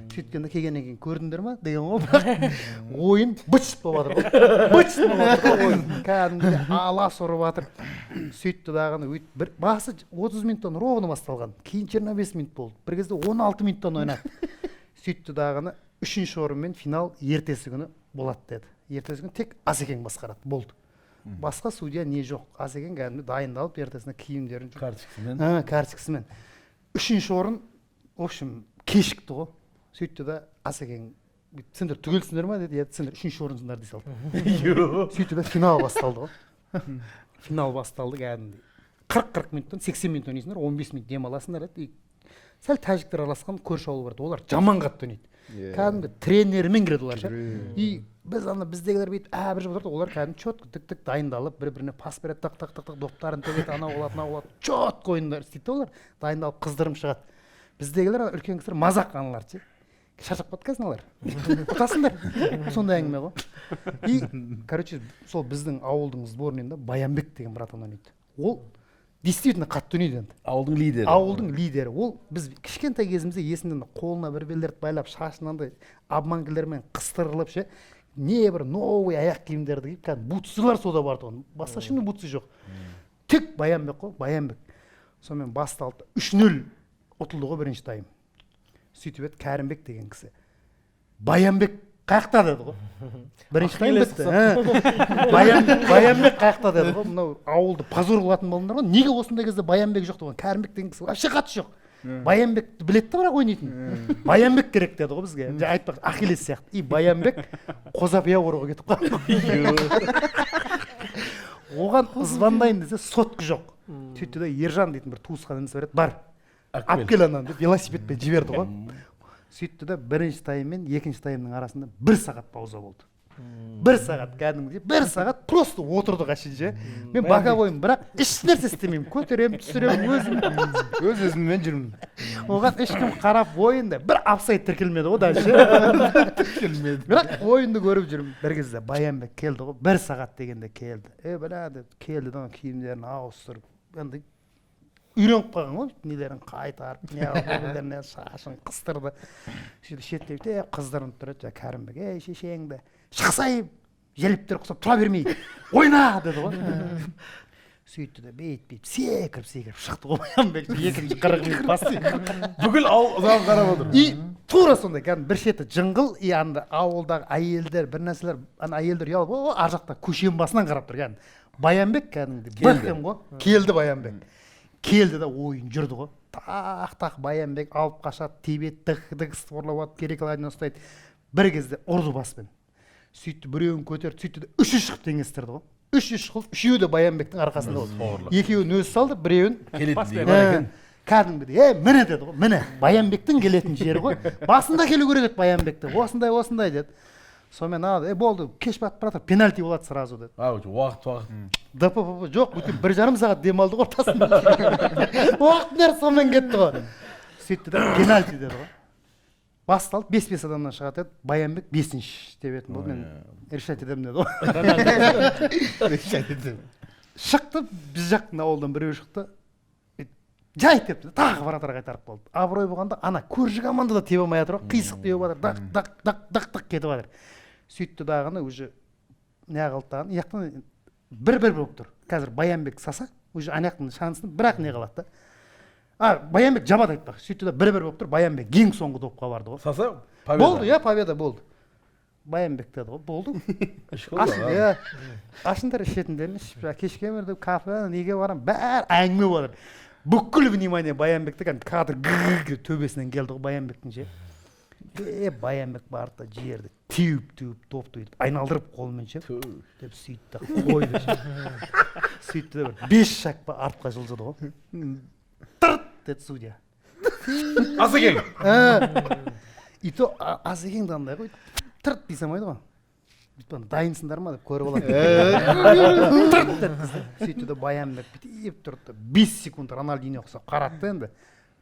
Сөйткенде келгеннен кейін көрдіңдер ма деген ғой, бірақ ойын быт болып жатыр ғой. Быт болып жатыр ғой ойын. Кәдімгідей алас ұрып жатыр. Сөйтті дағыны өйтіп бір басы 30 минуттан ровно басталған. Кейін 25 минут болды. Бір кезде 16 минуттан ойнады. Сөйтті дағыны үшінші орын мен финал ертесі күні болады деді. Ертесі күні тек Асекең басқарады. Болды. Басқа судья не жоқ. Асекең кәдімгі дайындалып ертесіне киімдерін
карточкасымен.
Карточкасымен. Үшінші орын, в общем, кешікті ғой. Сөйтті да Асекең, сендер түгелсіңдер ма деді, иә, сендер үшінші орынсыңдар дей салды. Сөйтті да финал басталды ғой. Финал басталды кәдімгідей. 40-40 минуттан 80 минут ойнайсыңдар, 15 минут демаласыңдар деді. Сәл тәжіктер араласқан көрші ауыл бар еді, олар жаман қатты ойнайды. Кәдімгі тренерімен кіреді олар ше. И біз ана біздегілер бүйтіп бір жеп отырды, олар кәдімгі четко тік-тік дайындалып, бір-біріне пас береді, тақ-тақ-тақ-тақ доптарын төгеді, анау болады, мынау болады. Четко ойындар істейді да олар, дайындалып қыздырым шығады. Біздегілер ана үлкен кісілер мазақ аналар ше. Шаршап кеткенсің алар. Ұтасыңдар. Сондай әңгіме ғой. И, короче, сол біздің ауылдың сборныйында Баянбек деген братан ойнайды. Ол действительно қатты ойнайды енді.
Ауылдың лидері.
Ауылдың лидері. Ол біз кішкентай кезімізде есімде қолына бір белдерді байлап, шашын андай обманкілермен қыстырылып ше, не бір новый аяқ киімдерді киіп, кәдімгі бутсылар сода бар тұғын. Басқа ешкімде бутсы жоқ. Тек Баянбек қой, Баянбек. Сонымен басталды. 3-0 ұтылды ғой бірінші тайм. Сөйтіп еді Кәрімбек деген кісі. Баянбек қаяқта деді ғой. Бірінші тайм бітті. Баянбек қаяқта деді ғой. Мынау ауылды позор қылатын болдыңдар ғой. Неге осындай кезде Баянбек жоқ деген. Кәрімбек деген кісі вообще қатысы жоқ. Баянбекті біледі де бірақ ойнайтын. Баянбек керек деді ғой бізге. Айтпақ Ахиллес сияқты. И Баянбек Қозапия оруға кетіп қалды. Оған звондайын десе сотка жоқ. Сөйтті де Ержан дейтін бір туысқан інісі бар еді. Бар. Алып кел ананы деп велосипедпен жіберді ғой. Сөйтті де бірінші тайм мен екінші таймның арасында бір сағат пауза болды. Бір сағат кәдімгідей, бір сағат просто отырдық әшейін ше. Мен боковоймын, бірақ еш нәрсе істемеймін. Көтеремін, түсіремін өзім.
Өз өзіммен жүрмін.
Оған ешкім қарап ойында бір офсайд тіркелмеді ғой дальше. Тіркелмеді. Бірақ ойынды көріп жүрмін. Бір кезде Баянбек келді ғой, бір сағат дегенде келді. Бля деп келді да киімдерін ауыстырып, енді үйреніп қалған ғой, нелерін қайтарып, не шашын қыстырды. Сөйтіп шеттеп те қыздырынып тұрады, Кәрімбек, ей шешеңді, шықсай, желіптер құсап тұра бермей, ойна деді ғой. Сөйтті де бейт-бейт секіріп-секіріп шықты ғой Баянбек, екінші 40 минут басты.
Бүкіл ауыл ұзақ қарап отыр.
И тура сондай, кәдімгі бір шеті жыңғыл, и анда ауылдағы әйелдер, бір нәрселер, ана әйелдер ұялып, о, ар жақта көшенің басынан қарап тұр кәдімгі. Баянбек кәдімгідей бәхем ғой, келді Баянбек. Келді да ойын жүрді ғой. Тақ-тақ Баянбек алып қашады, тебеді, тық-тық створлап алып, перекладина ұстайды. Бір кезде ұрды баспен. Сөйтті біреуін көтерді, сөйтті де үші шығып теңестірді ғой. Үші шығып, үшеуі де Баянбектің арқасында болды. Екеуін өзі салды, біреуін
келетін.
Кәдімгідей, міне деді ғой, міне Баянбектің келетін жері ғой. Басында келу керек еді Баянбекті. Осындай, осындай деді. Сонымен алды, болды, кеш батып бара жатыр, пенальти болады сразу деді.
Уақыт.
ДПП жоқ, өткен 1,5 сағат демалды ғой ортасында. Уақыт бәрі сонымен кетті ғой. Сөйтті де пенальти деді ғой. Басталды, 5-5 адамнан шығады деді. Баянбек 5-ші тебетін болды, мен решать етемін деді ғой. Решать етемін. Шықты, біз жақтың ауылдан біреу шықты. Жай тепті, тағы вратарь қайтарып қалды. Абырой болғанда ана көрші команда да тебе алмай жатыр ғой, қисық теуіп жатыр, дақ дақ дақ дақ дақ кетіп жатыр. Сөйтті дағыны уже не қылды дағыны, яқтан бір-бір болып тұр. Қазір Баянбек саса, уже ана жақтың шансын бірақ не қалады да. Баянбек жабады айтпақ. Сөйтті да бір-бір болып тұр, Баянбек ең соңғы допқа барды ғой.
Саса, победа.
Болды, иә, победа болды. Баянбек деді ғой, болды. Иә. Ашындар ішетіндерін ішіп, кешке бір деп кафе, неге барам, бәрі әңгіме болады. Бүкіл внимание Баянбекті кәдімгі кадр гг төбесінен келді ғой Баянбектің ше. Баянбек барды да жерді теуіп-теуіп допты өйтіп айналдырып қолымен ше деп сөйтті қойды ше. Сөйтті де бір 5 шаг па артқа жылжыды ғой. Тырт деді судья.
Асекең.
И то Асекең де андай ғой, тырт дей салмайды ғой. Бүйтіп дайынсыңдар ма деп көріп алады. Тырт деді. Сөйтті де Баянбек бүйтіп тұрды. 5 секунд Рональдиньо ұқсап қарады да енді.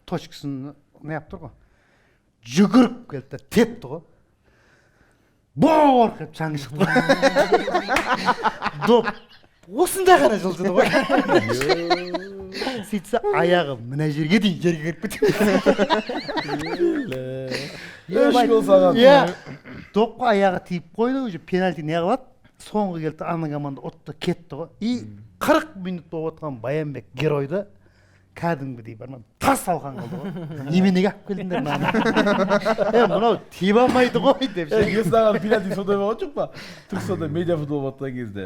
Точкасын неғып тұр ғой. Жүгіріп келді де тепті ғой. Борқ деп шаңы шықты ғой. Доп осындай ғана жылжыды ғой. Сөйтсе, аяғы мына жерге дейін жерге кіріп кеткен.
3 гол саған.
Иә, допқа аяғы тиіп қойды, уже пенальти не қылады. Соңғы келді, ана команда ұтты, кетті ғой. И 40 минут болып отқан Баянбек геройды кәдімгідей бар ма, тас талқан қылды ғой. Неменеге алып келдіңдер мынаны? Е, мынау тебе алмайды ғой деп ше.
Есін ағаның пенальти сондай болған жоқ па? Түркістанда медиа футбол болып жатқан кезде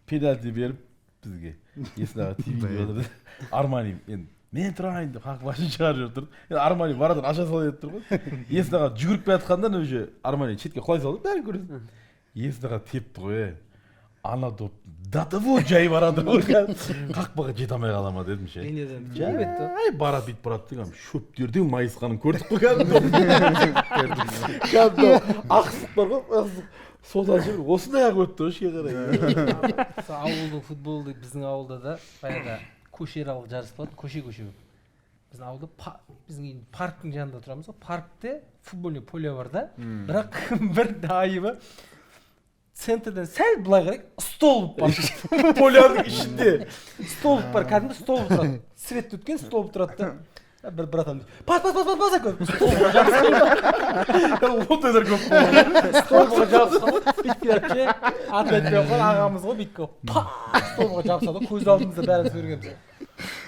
пенальти беріп бізге. Есін аға тибейін деп жатыр. Армани енді мен тұрайын деп қақпашын шығарып жүріп тұр. Енді Армани варадан аша салайын деп тұр ғой. Есін аға жүгіріп келе жатқанда уже Армани шетке құлай салды, бәрін көресің. Есін аға тепті ғой. Ана доп до того жай барады ғой, қақпаға жете алмай қала ма дедім ше. Жай барады, бүйтіп барады деген шөптердің майысқанын көрдік қой кәдімгі. Кәдімгі ақсық бар ғой, ақсық. Содан ше осындай ақ өтті ғой ішке қарай.
Ауылдың футболы біздің ауылда да баяғыда көшеаралық жарыс болады, көше-көше болып. Біздің ауылда біздің үйдің парктің жанында тұрамыз ғой, паркте футбольный поле бар да, бірақ бір айыбы центрден сәл былай қарай столб бар.
Поляның ішінде
столб бар, кәдімгі столб тұрады. Свет өткен столб тұрады да. Бір братан пас пас пас пас пас екен. Столбға жабысқан.
Ондайлар көп болды.
Столбға жабысқан ғой. Бүйтіп келеді ше. Атын айтпай ақ қояйын, ағамыз ғой, бүйтіп келіп, пах, столбға жабысады ғой. Көз алдымызда бәріміз көргенбіз.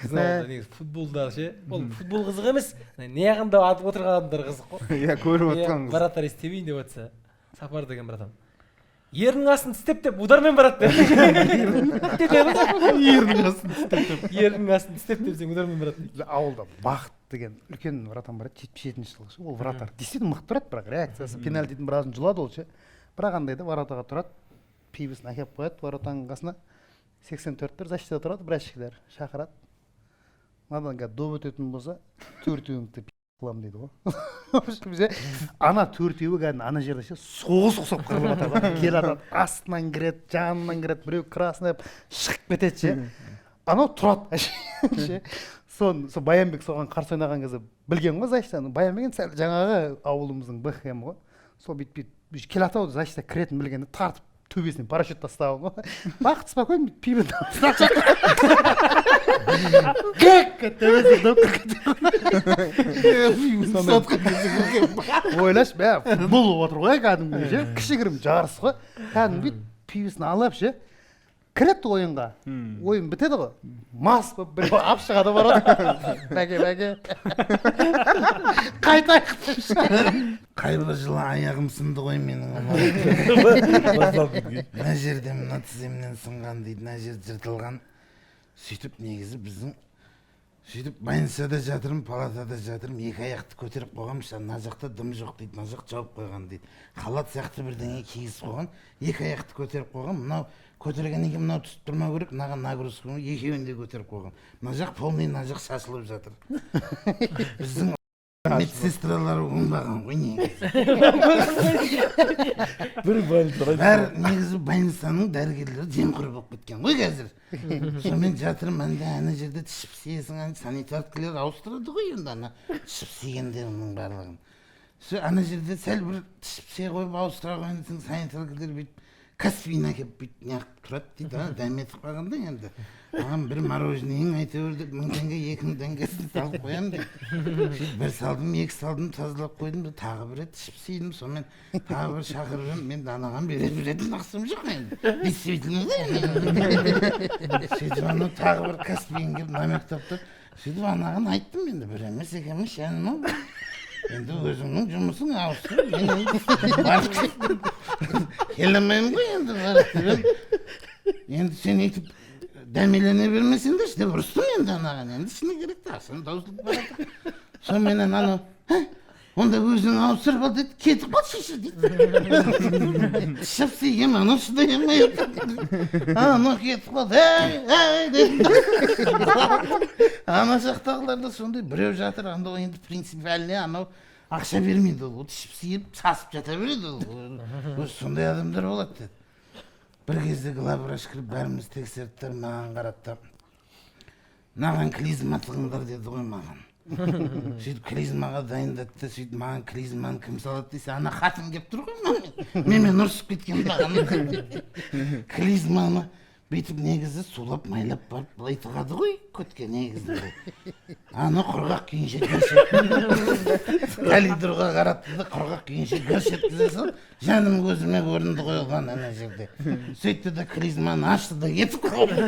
Біздің ауылда негізі футболда ше, ол футбол қызық емес, неғында атып отырған адамдар қызық қой.
Иә, көріп отқан қызық.
Вратарь істемейін деп жатса, Сапар деген братан. Ерінің астын тістеп деп удармен барады деп.
Ерінің астын тістеп деп.
Ерінің астын тістеп деп сен удармен барады дейді.
Ауылда Бақыт деген үлкен вратан бар еді, 77 жылғы. Ол вратарь действительно мықты тұрады, бірақ реакциясы пенальтидің біразын жұлады ол ше. Бірақ андай да воротаға тұрады, пивосын әкеліп қояды воротаның қасына. 84-тер защитада тұрады, біраз шақырады. Мынадан қазір доп өтетін болса, төртеуіңді қыламын дейді ғой. Ана төртеуі кәдімгі ана жерде ше соғыс ұқсап қырылып жатады. Келе жатады, астынан кіреді, жанынан кіреді, біреу красный шығып кетеді ше. Анау тұрады ше. Сон Баянбек соған қарсы ойнаған кезде білген ғой защитаны. Баянбек енді сәл жаңағы ауылымыздың БХМ ғой. Сол бүйтіп бүйтіп келе жатады, защита кіретінін білгенде тартып төбесінен парашют тастаған ғой. Бақыт спокойно пиво кек төбесіне доп кіріп. Ойлашы, бә, футбол болып отыр ғой кәдімгі ше, кішігірім жарыс қой. Кәдімгі пивосын алып ше, кіреді ойынға. Ойын бітеді ғой. Мас болып біреу алып шығады барады. Бәке, бәке. Қайтайық деп ше.
Қай бір жылы аяғым сынды ғой менің. Мына жерде мына тіземнен сынған дейді, мына жер жыртылған. Сөйтіп негізі біздің сөйтіп больницада жатырмын, палатада жатырмын, екі аяқты көтеріп қойғанмын, мына жақта дым жоқ дейді, мына жақ жауып қойған дейді. Халат сияқты бірдеңе кигізіп қойған, екі аяқты көтеріп қойған, мынау көтергеннен кейін мынау түсіп тұрмау керек, мынаған нагрузка, екеуін де көтеріп қойған. Мына жақ полный, мына жақ шашылып жатыр. Біздің медсестралар оңбаған ғой негізі.
Бір больница.
Бәрі негізі больницаның дәрігерлері жемқор болып кеткен ғой қазір. Сонымен жатырмын, анда ана жерде тішіп сиесің, ана санитаркілер ауыстырады ғой енді ана тішіп сигендерінің барлығын. Сол ана жерде сәл бір тішіп сие қойып ауыстыра қояйын десең, санитаркілер бүйтіп каспиін әкеліп бүйтіп неғып тұрады дейді, дәметіп қалғанда енді. Маған бір мороженыйың әйтеуір деп 1000 теңге, 2000 теңгесін салып қоямын деп. Сөйтіп бір салдым, екі салдым, тазалап қойдым, тағы бір рет ішіп сидім, сонымен тағы бір шақырып едім, мен анаған бере беретін ақшам жоқ енді. Действительно да енді. Сөйтіп анау тағы бір каспиін келіп намек тапты. Сөйтіп анаған айттым енді, бір емес, екі емес, жаным ау. Енді өзіңнің жұмысың ауыстырып, мен енді барып келе алмаймын ғой енді барып деп. Енді сен өйтіп дәмелене бермесеңдерші деп ұрыстым енді анаған. Енді шыны керек те, ақшам таусылып барады. Соныменен анау, онда өзің ауыстырып ал дейді, кетіп қал шеше дейді. Шып сүйгем, анау шыдай алмай отыр. Анау кетіп қалды, әй, әй деп. Ана жақтағылар да сондай біреу жатыр, анда енді принципиально анау ақша бермейді ол, ішіп сиіп сасып жата береді ол. Өзі сондай адамдар болады деді. Бір кезде главврач кіріп бәріміз тексерді де маған қарады да, мынаған клизма тығыңдар деді ғой маған. Сөйтіп клизмаға дайындады да, сөйтіп маған клизманы кім салады десе, ана қатын келіп тұр ғой маған. Менімен ұрысып кеткен маған. Клизманы Бүйтіп негізі сулап майлап барып былай тығады ғой көтке негізінде. Аны құрғақ күйінше коридорға қаратты да, құрғақ күйінше гырш еткізе салып, жаным көзіме көрінді ғой оған ана жерде. Сөйтті де, клизманы ашты да, кетіп қалды.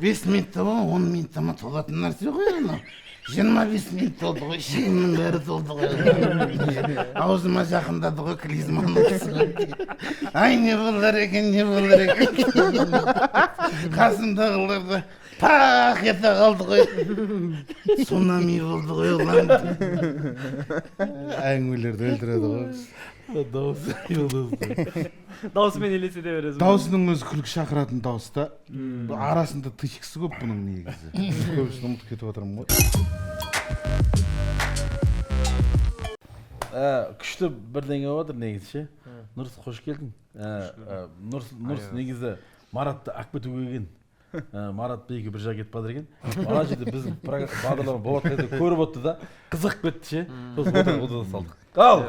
5 минутта ма, 10 минутта ма толатын нәрсе ғой анау. 25 минут толды ғой, ішегімнің бәрі толды ғой, аузыма жақындады ғой клизманың. Ай, не болар екен, не болар екен? Қасымдағылар да пах ете қалды ғой, цунами болды ғой оған.
Әңгімелерді өлтіреді ғой.
Дауысы.
Даусымен елестете бересің.
Даусының өзі күлкі шақыратын дауыс та, арасында тычкасы көп бұның негізі. Көбісін ұмытып кетіп жатырмын ғой.
Күшті бірдеңе болып жатыр негізі ше. Нұрс, қош келдің. Нұрс, Нұрс негізі Маратты алып кетуге келген. Марат екі бір жаққа кетіп бара екен. Ана жерде біздің бағдарлама болып жатқан кезде көріп отты да, қызығып кетті ше. Сосын отыра салдық. Ал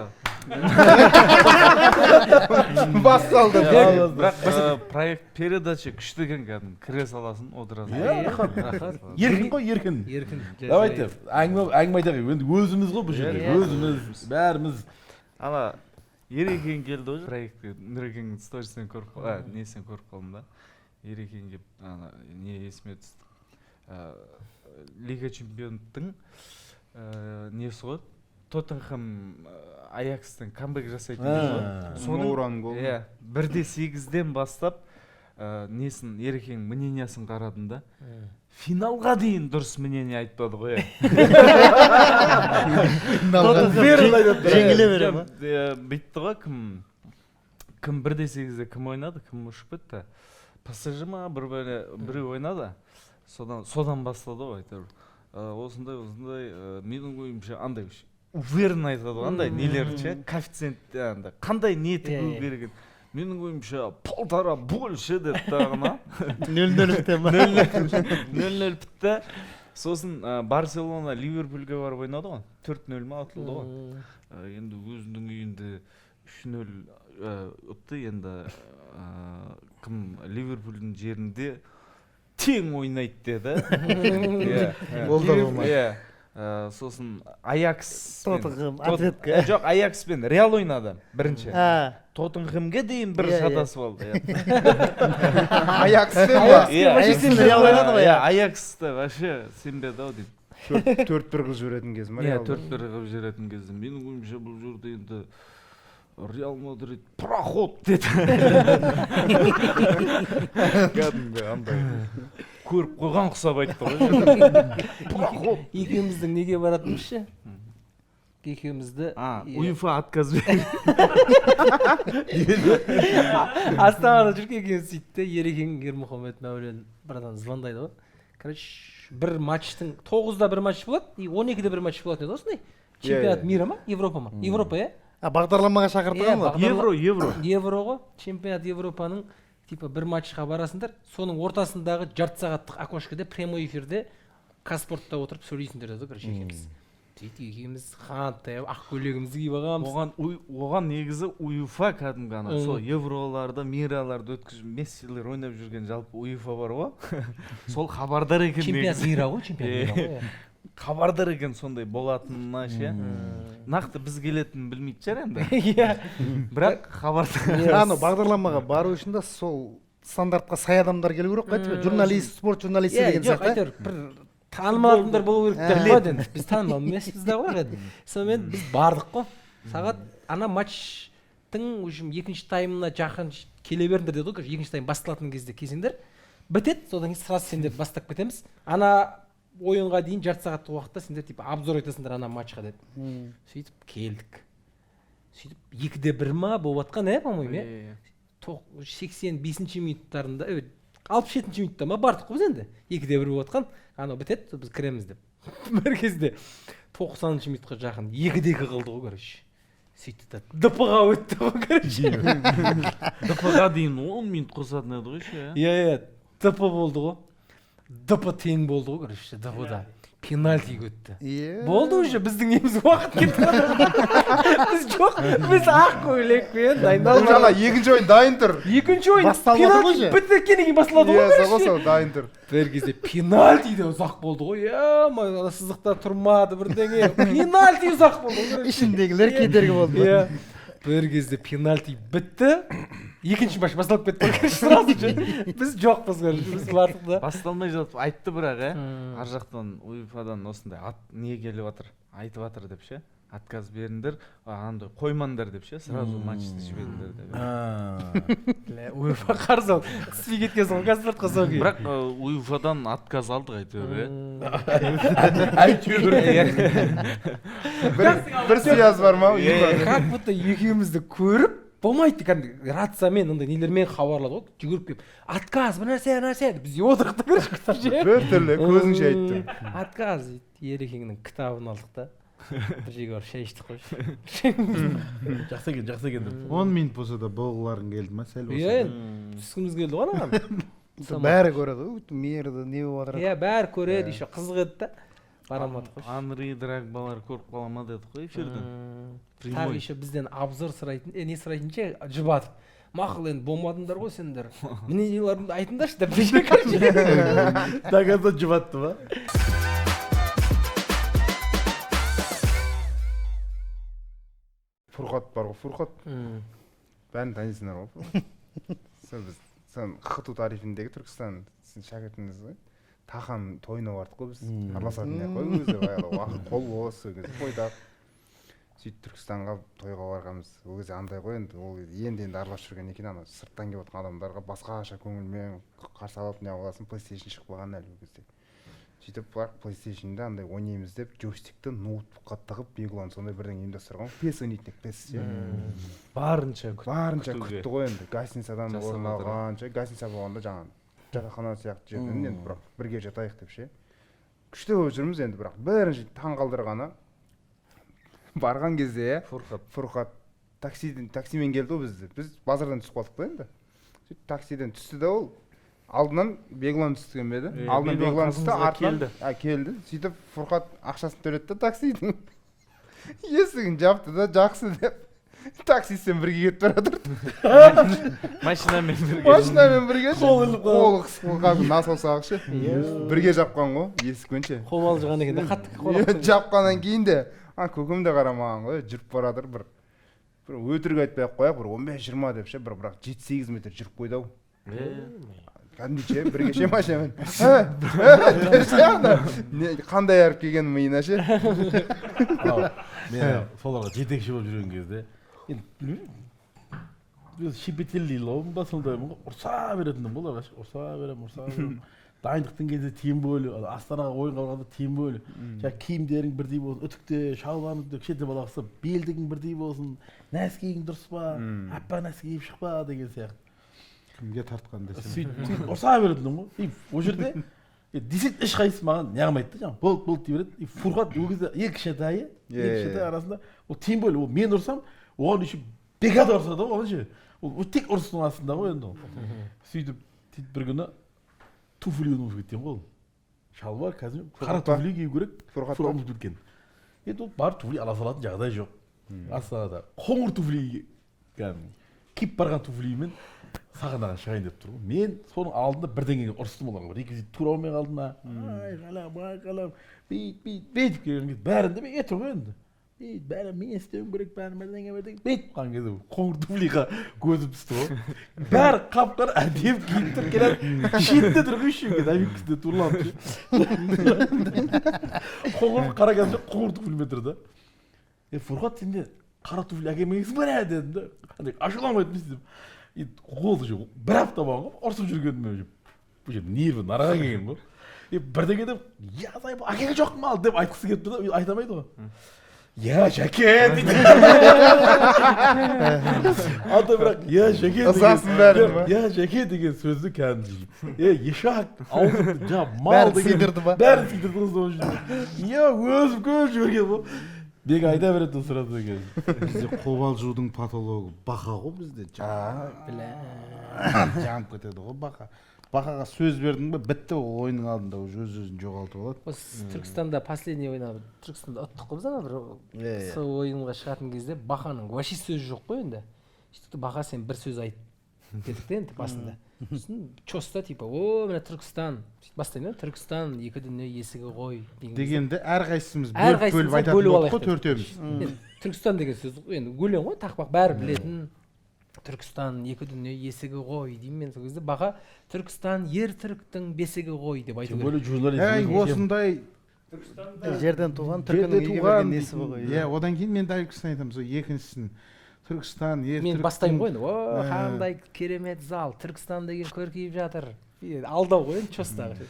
бас салды.
Бірақ проект, передача күшті екен, кәдімгі кіре саласың, отырасың.
Иә, рахат, рахат. Еркін ғой, еркін.
Еркін.
Давайте әңгіме айтайық енді, өзіміз ғой бұл жерде. Өзіміз бәріміз.
Ана Ерекең келді ғой проектке, Нұрекеңнің сторисінен көріп, несінен көріп қалдым да. Ерекең келіп, ана не есіме түсті. Лига чемпиондың несі ғой, Тоттенхэм Аякстен камбэк жасайтын кез ғой. Соның
Моураның голы.
Иә, 1-8-ден бастап несін, Ерекеңнің мнениясын қарадым да, финалға дейін дұрыс мнение айтпады ғой.
Жеңіле бере ма?
Бүйтті ғой, кім 1-8-де кім ойнады, кім ұшып кетті, ПСЖ ма, бір бәле біреу ойнады, содан бастады ғой әйтеуір. Осындай осындай, менің ойымша, андай уверенно айтады ғой, андай нелер ше, коэффициент, андай қандай не тігу керек еді. Менің ойымша, полтора больше деді дағыны.
0-0 бітті ма?
0-0 бітті. Сосын Барселона Ливерпульге барып ойнады ғой, 4-0 ма ұтылды ғой. Енді өзінің үйінде 3-0 ұтты енді, кім, Ливерпульдің жерінде тең ойнайды деді. Иә.
Ол да болмады.
Иә. Сосын Аякс
Тоттенхэм ответка.
Жоқ, Аякс пен Реал ойнады бірінші. Тоттенхэмге дейін бір
Иә, иә.
шатасып алды. Иә.
Аякспен ба?
Иә,
Аякспен Реал ойнады ғой,
иә,
иә.
Аяксты вообще сенбеді ау деймін.
4-1 қылып жіберетін кез ма?
Иә,
Реалды?
4-1 қылып жіберетін кезде, менің ойымша, бұл жерде енді Реал Мадрид проход деді. Кәдімгі андай көріп қойған ұқсап айтты ғой. Проход.
Екеуміздің неге баратынымыз ше, екеумізді.
А,
Иә.
УЕФА отказ берді.
Астанада жүрген екеуміз сөйтті. Ерекең, Ермұхамед Мәулен братан звондайды ғой. Короче, бір матчтың, 9-да бір матч болады и 12-де бір матч болатын еді осындай. Чемпионат мира ма, Европа ма, Европа, иә.
А, бағдарламаға шақыртқан
Иә,
ғой.
Евро, евро.
Евро ғой, чемпионат Европаның. Типа бір матчқа барасыңдар, соның ортасындағы жарты сағаттық окошкода прямой эфирде Казспортта отырып сөйлейсіңдер деді ғой. Короче, екеуміз сөйтіп, екеуміз қантай ақ көйлегімізді киіп алғанбыз.
Оған негізі УЕФА кәдімгі ана сол евроларды, мираларды өткізіп, Мессилер ойнап жүрген жалпы УЕФА бар ғой. Сол хабардар екен
Чемпионат
негізі.
мира ғой, чемпионат мира ғой, иә.
Хабардар екен сондай болатынына ше. Нақты біз келетінін білмейтін шығар енді. Бірақ хабардар.
Ана бағдарламаға бару үшін де сол стандартқа сай адамдар келу керек қой, типа журналист, спорт журналисті
Иә,
деген
жоқ,
сияқты.
Әйтеуір бір танымал адамдар болу керек деп қояды енді. Біз танымал емеспіз да ғой енді. Сонымен біз бардық қой. Сағат ана матчтың в общем екінші таймына жақын келе беріңдер деді ғой. Короче, екінші тайм басталатын кезде келсеңдер бітеді, содан кейін сразу сендерді бастап кетеміз. Ана ойынға дейін жарты сағаттық уақытта сендер типа обзор айтасыңдар ана матчқа деді. Сөйтіп келдік. Сөйтіп 2-1 ма болып жатқан, иә, по моему, иә. 85-минуттарында, 67-минутта ма бардық қой біз енді. 2-1 болып жатқан, анау бітеді, біз кіреміз деп. Бір кезде 90-минутқа жақын 2-2 қылды ғой, короче. Сөйтті да ДП-ға өтті ғой, короче.
ДП-ға дейін 10 минут қосатын еді ғой ше.
Иә, иә, ДП болды ғой. ДП тең болды ғой, короче, ДП-да. Пенальти өтті. Болды уже, біздің неміз уақыт кетіп жатыр. Біз жоқ, біз ақ көйлекпен дайындалып.
Жаңа екінші ойын дайын тұр.
Екінші ойын пенальти біткеннен кейін басталады ғой.
Иә, сол дайын тұр.
Бір кезде пенальти де ұзақ болды ғой. Е, сызықта тұрмады бірдеңе. Пенальти ұзақ болды.
Ішіндегілер кедергі болды.
Иә. Бір кезде пенальти бітті. Екінші матч басталып кетті. Сразу же. Біз жоқпыз, біз бардық да.
Басталмай жатып айтты бірақ, ар жақтан УЕФА-дан осындай ат не келіп жатыр, айтып жатыр деп ше. Отказ беріңдер, андай қоймаңдар деп ше, сразу матчты жіберіңдер деп.
УЕФА қарыз алып, түспей кеткен соң Қазспортқа сол күйі.
Бірақ УЕФА-дан отказ алдық әйтеуір,
Әйтеуір.
Бір сияз бар ма?
Как будто екеумізді көріп болмайды, кәдімгі рациямен, андай нелермен хабарлады ғой, жүгіріп келіп, отказ, бір нәрсе, нәрсе деп біз отырдық та, короче.
Бір түрлі көзінше айтты.
Отказ дейді, Ерекеңнің кітабын алдық та. Бір жерге барып шай іштік қой.
Жақсы екен, жақсы екен деп.
10 минут болса да болғыларың келді ма, сәл болса.
Иә, түскіміз келді ғой анаған.
Бәрі көреді ғой, мирді не болып жатыр.
Иә, бәрі көреді, еще қызық еді да. Бара алмадық қой.
Анри Драгбалар көріп қала ма дедік қой эфирден.
Тағы еще бізден обзор сұрайтын, не сұрайтын ше, жұбатып. Мақұл, енді болмадыңдар ғой сендер. Мнениеларыңды айтыңдаршы деп.
До конца жұбатты ма?
Фурқат бар ғой, Фурқат. Бәрін танисыңдар ғой, Фурқат. Сол біз, сан ХТУ тарифіндегі Түркістан сіздің шәкіртіңіз ғой. Тахан тойына бардық қой біз, араласатын едік қой өзі, баяғыда уақыт қол бос, сол кезде бойдақ. Сөйтіп Түркістанға тойға барғанбыз. Ол кезде андай ғой енді, ол енді араласып жүрген екен, ана сырттан келіп отырған адамдарға басқаша көңілмен қарсы алып не аласың, PlayStation шығып қалған әлі ол кезде. Сөйтіп барып PlayStation'да андай ойнаймыз деп джойстикті ноутбукқа тығып Беглан сондай бірдеңе ұйымдастырған. PES ойнайтын едік, PES ше.
Барынша
күтті ғой енді. Гостиницадан орын алғанша, гостиница болғанда жаңағы жатақхана сияқты жерден енді бірақ бірге жатайық деп ше. Күшті болып жүрміз енді, бірақ бірінші таң қалдырғаны барған кезде Фурқат таксимен келді ғой бізді. Біз базардан түсіп қалдық та енді. Сөйтіп таксиден түсті де ол. Алдынан Беглан түскен бе еді? Алдынан Беглан түсті, артынан келді. Сөйтіп Фурқат ақшасын төледі да таксидің. Есігін жапты да, жақсы деп. Таксистен бірге кетіп бара жатыр.
Машинамен бірге.
Машинамен бірге. Қолы қысып қалған, насос ше. Бірге жапқан ғой, есікпен ше.
Қобалжыған екен, қатты қолы.
Жапқаннан кейін де, көкем де қарамаған ғой, жүріп бара жатыр бір. Бір өтірік айтпай ақ қояйық, бір 15-20 деп ше, бір бірақ 7-8 метр жүріп қойды ау. Кәдімгідей ше, бірге ше машинамен. Қандай әріп келген миына ше.
Мен соларға жетекші болып жүрген кезде, енді білмеймін, шепетелдейлауым ба сондаймын ғой, ұрса беретінмін ғой оларға ше, ұрса беремін, ұрса беремін. Дайындықтың кезде тем более, Астанаға ойынға барғанда тем более. Жаңа киімдерің бірдей болсын, үтікте, шалбарың үтікте, кішкентай бала ұқсап, белдігің бірдей болсын, нәскиің дұрыс па, аппақ нәски киіп шықпа деген сияқты.
Кімге тартқан десем.
Сөйтіп ұрса беретінмін ғой. И ол жерде десек ешқайсысы маған неғылмайды да, жаңағы болды болды дей береді. И Фурқат ол кезде екі кішкентайы, екі кішкентай арасында, ол тем более, ол мен ұрсам, оған еще бекат ұрсады ғой, оған ше. Ол тек ұрыстың астында ғой енді ол. Сөйтіп бір күні туфли ұмытып кеткен ғой ол. Шалбар қазір қара туфли кию керек, Фурқат ұмытып кеткен. Енді ол барып туфли ала салатын жағдай жоқ. Астанада қоңыр туфли кәдімгі киіп барған туфлимен сахнаға шығайын деп тұр ғой. Мен соның алдында бірдеңеге ұрыстым оларға. Реквизит тура алмай қалды ма? Ай, қалам, ай, қалам. Бейт, бейт, бейт келген кезде бәрінде мен тұр ғой енді. Бейт, бәрі мен істеуім керек, бәрі бірдеңе, бірдеңе. Бейт қалған кезде қоңыр туфлиға көзім түсті ғой. Бәрі қап-қара әдемі киіп тұр келеді. Шетінде тұр ғой еще добивкісінде турланып ше. Қоңыр қара кәдімгі қоңыр туфлимен тұр да. Фурқат, сенде қара туфли әкелмегенсің ба дедім да. Андай ашуланбайтын дедім. Қолды же бір апта болған ғой, ұрсып жүргеніме уже бұл жерде нерві нараға келген ғой. Бірдеңе деп, я зайб, әкеге жоқ мал деп айтқысы келіп тұр да, айта алмайды ғой. Я Жәке дейді. Ата бірақ я Жәке деген, я Жәке деген сөзді кәдімгідей. Ешак, аузымды жап, мал деген.
Бәрін сыйдырды ма?
Бәрін сыйдырды ғой сол жерде. Я өзім көріп жіберген ғой. Бек айта береді сұрады екен.
Бізде қобалжудың патологы бақа ғой бізде.
Бля.
Жанып кетеді ғой Бақа. Бақаға сөз бердің бе, бітті, ол ойынның алдында уже өз өзін жоғалтып алады.
Осы Түркістанда последний ойнап, Түркістанда ұттық қой біз ана бір сол ойынға шығатын кезде Бақаның вообще сөзі жоқ қой енді. Сөйтіп Бақа, сен бір сөз айт дедік те енді басында. Сосын чоста типа, о, міне Түркістан. Сөйтіп бастаймын да, Түркістан екі дүние есігі ғой деген кезде.
Дегенде әрқайсымыз бөліп
Әрқайсымыз
бөліп айтатын
бөліп
болдық қой
алайық деп.
төртеуміз.
Енді Түркістан деген сөз енді өлең ғой, тақпақ, бәрі білетін. Түркістан екі дүние есігі ғой деймін мен сол кезде. Бақа Түркістан ер түріктің бесігі ғой деп айту
Тем
керек.
более журналист.
Әй, осындай
Жерден туған
жерде
түркінің үйге
туған
берген несібі ғой.
Иә, одан кейін мен дәл айтамын, сол екіншісін. Түркістан ер
Мен
түріктің-
бастаймын ғой енді, о,
Ә.
қандай керемет зал, Түркістан деген көркейіп жатыр. Енді алдау ғой енді чостағы.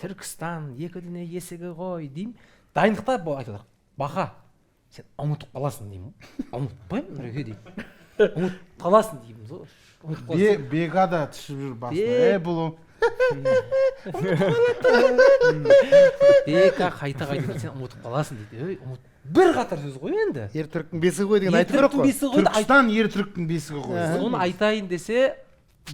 Түркістан екі дүние есігі ғой деймін. Дайындықта айтып отыр. Бақа, сен ұмытып қаласың деймін. Ұмытпаймын, Нұреке деймін. Ұмытып қаласың деймін. Ұмытып қаласың.
Бега да түсіп жүр басына.
Бек.
Е, бұл
Бека қайта қайта сен ұмытып қаласың дейді. Ей, ұмыт бір қатар сөз ғой енді.
Ер түріктің бесігі ғой деген
Ер
айту керек
түріктің
қой.
бесігі ғой.
Түркістан ер түріктің бесігі ғой.
Соны айтайын десе,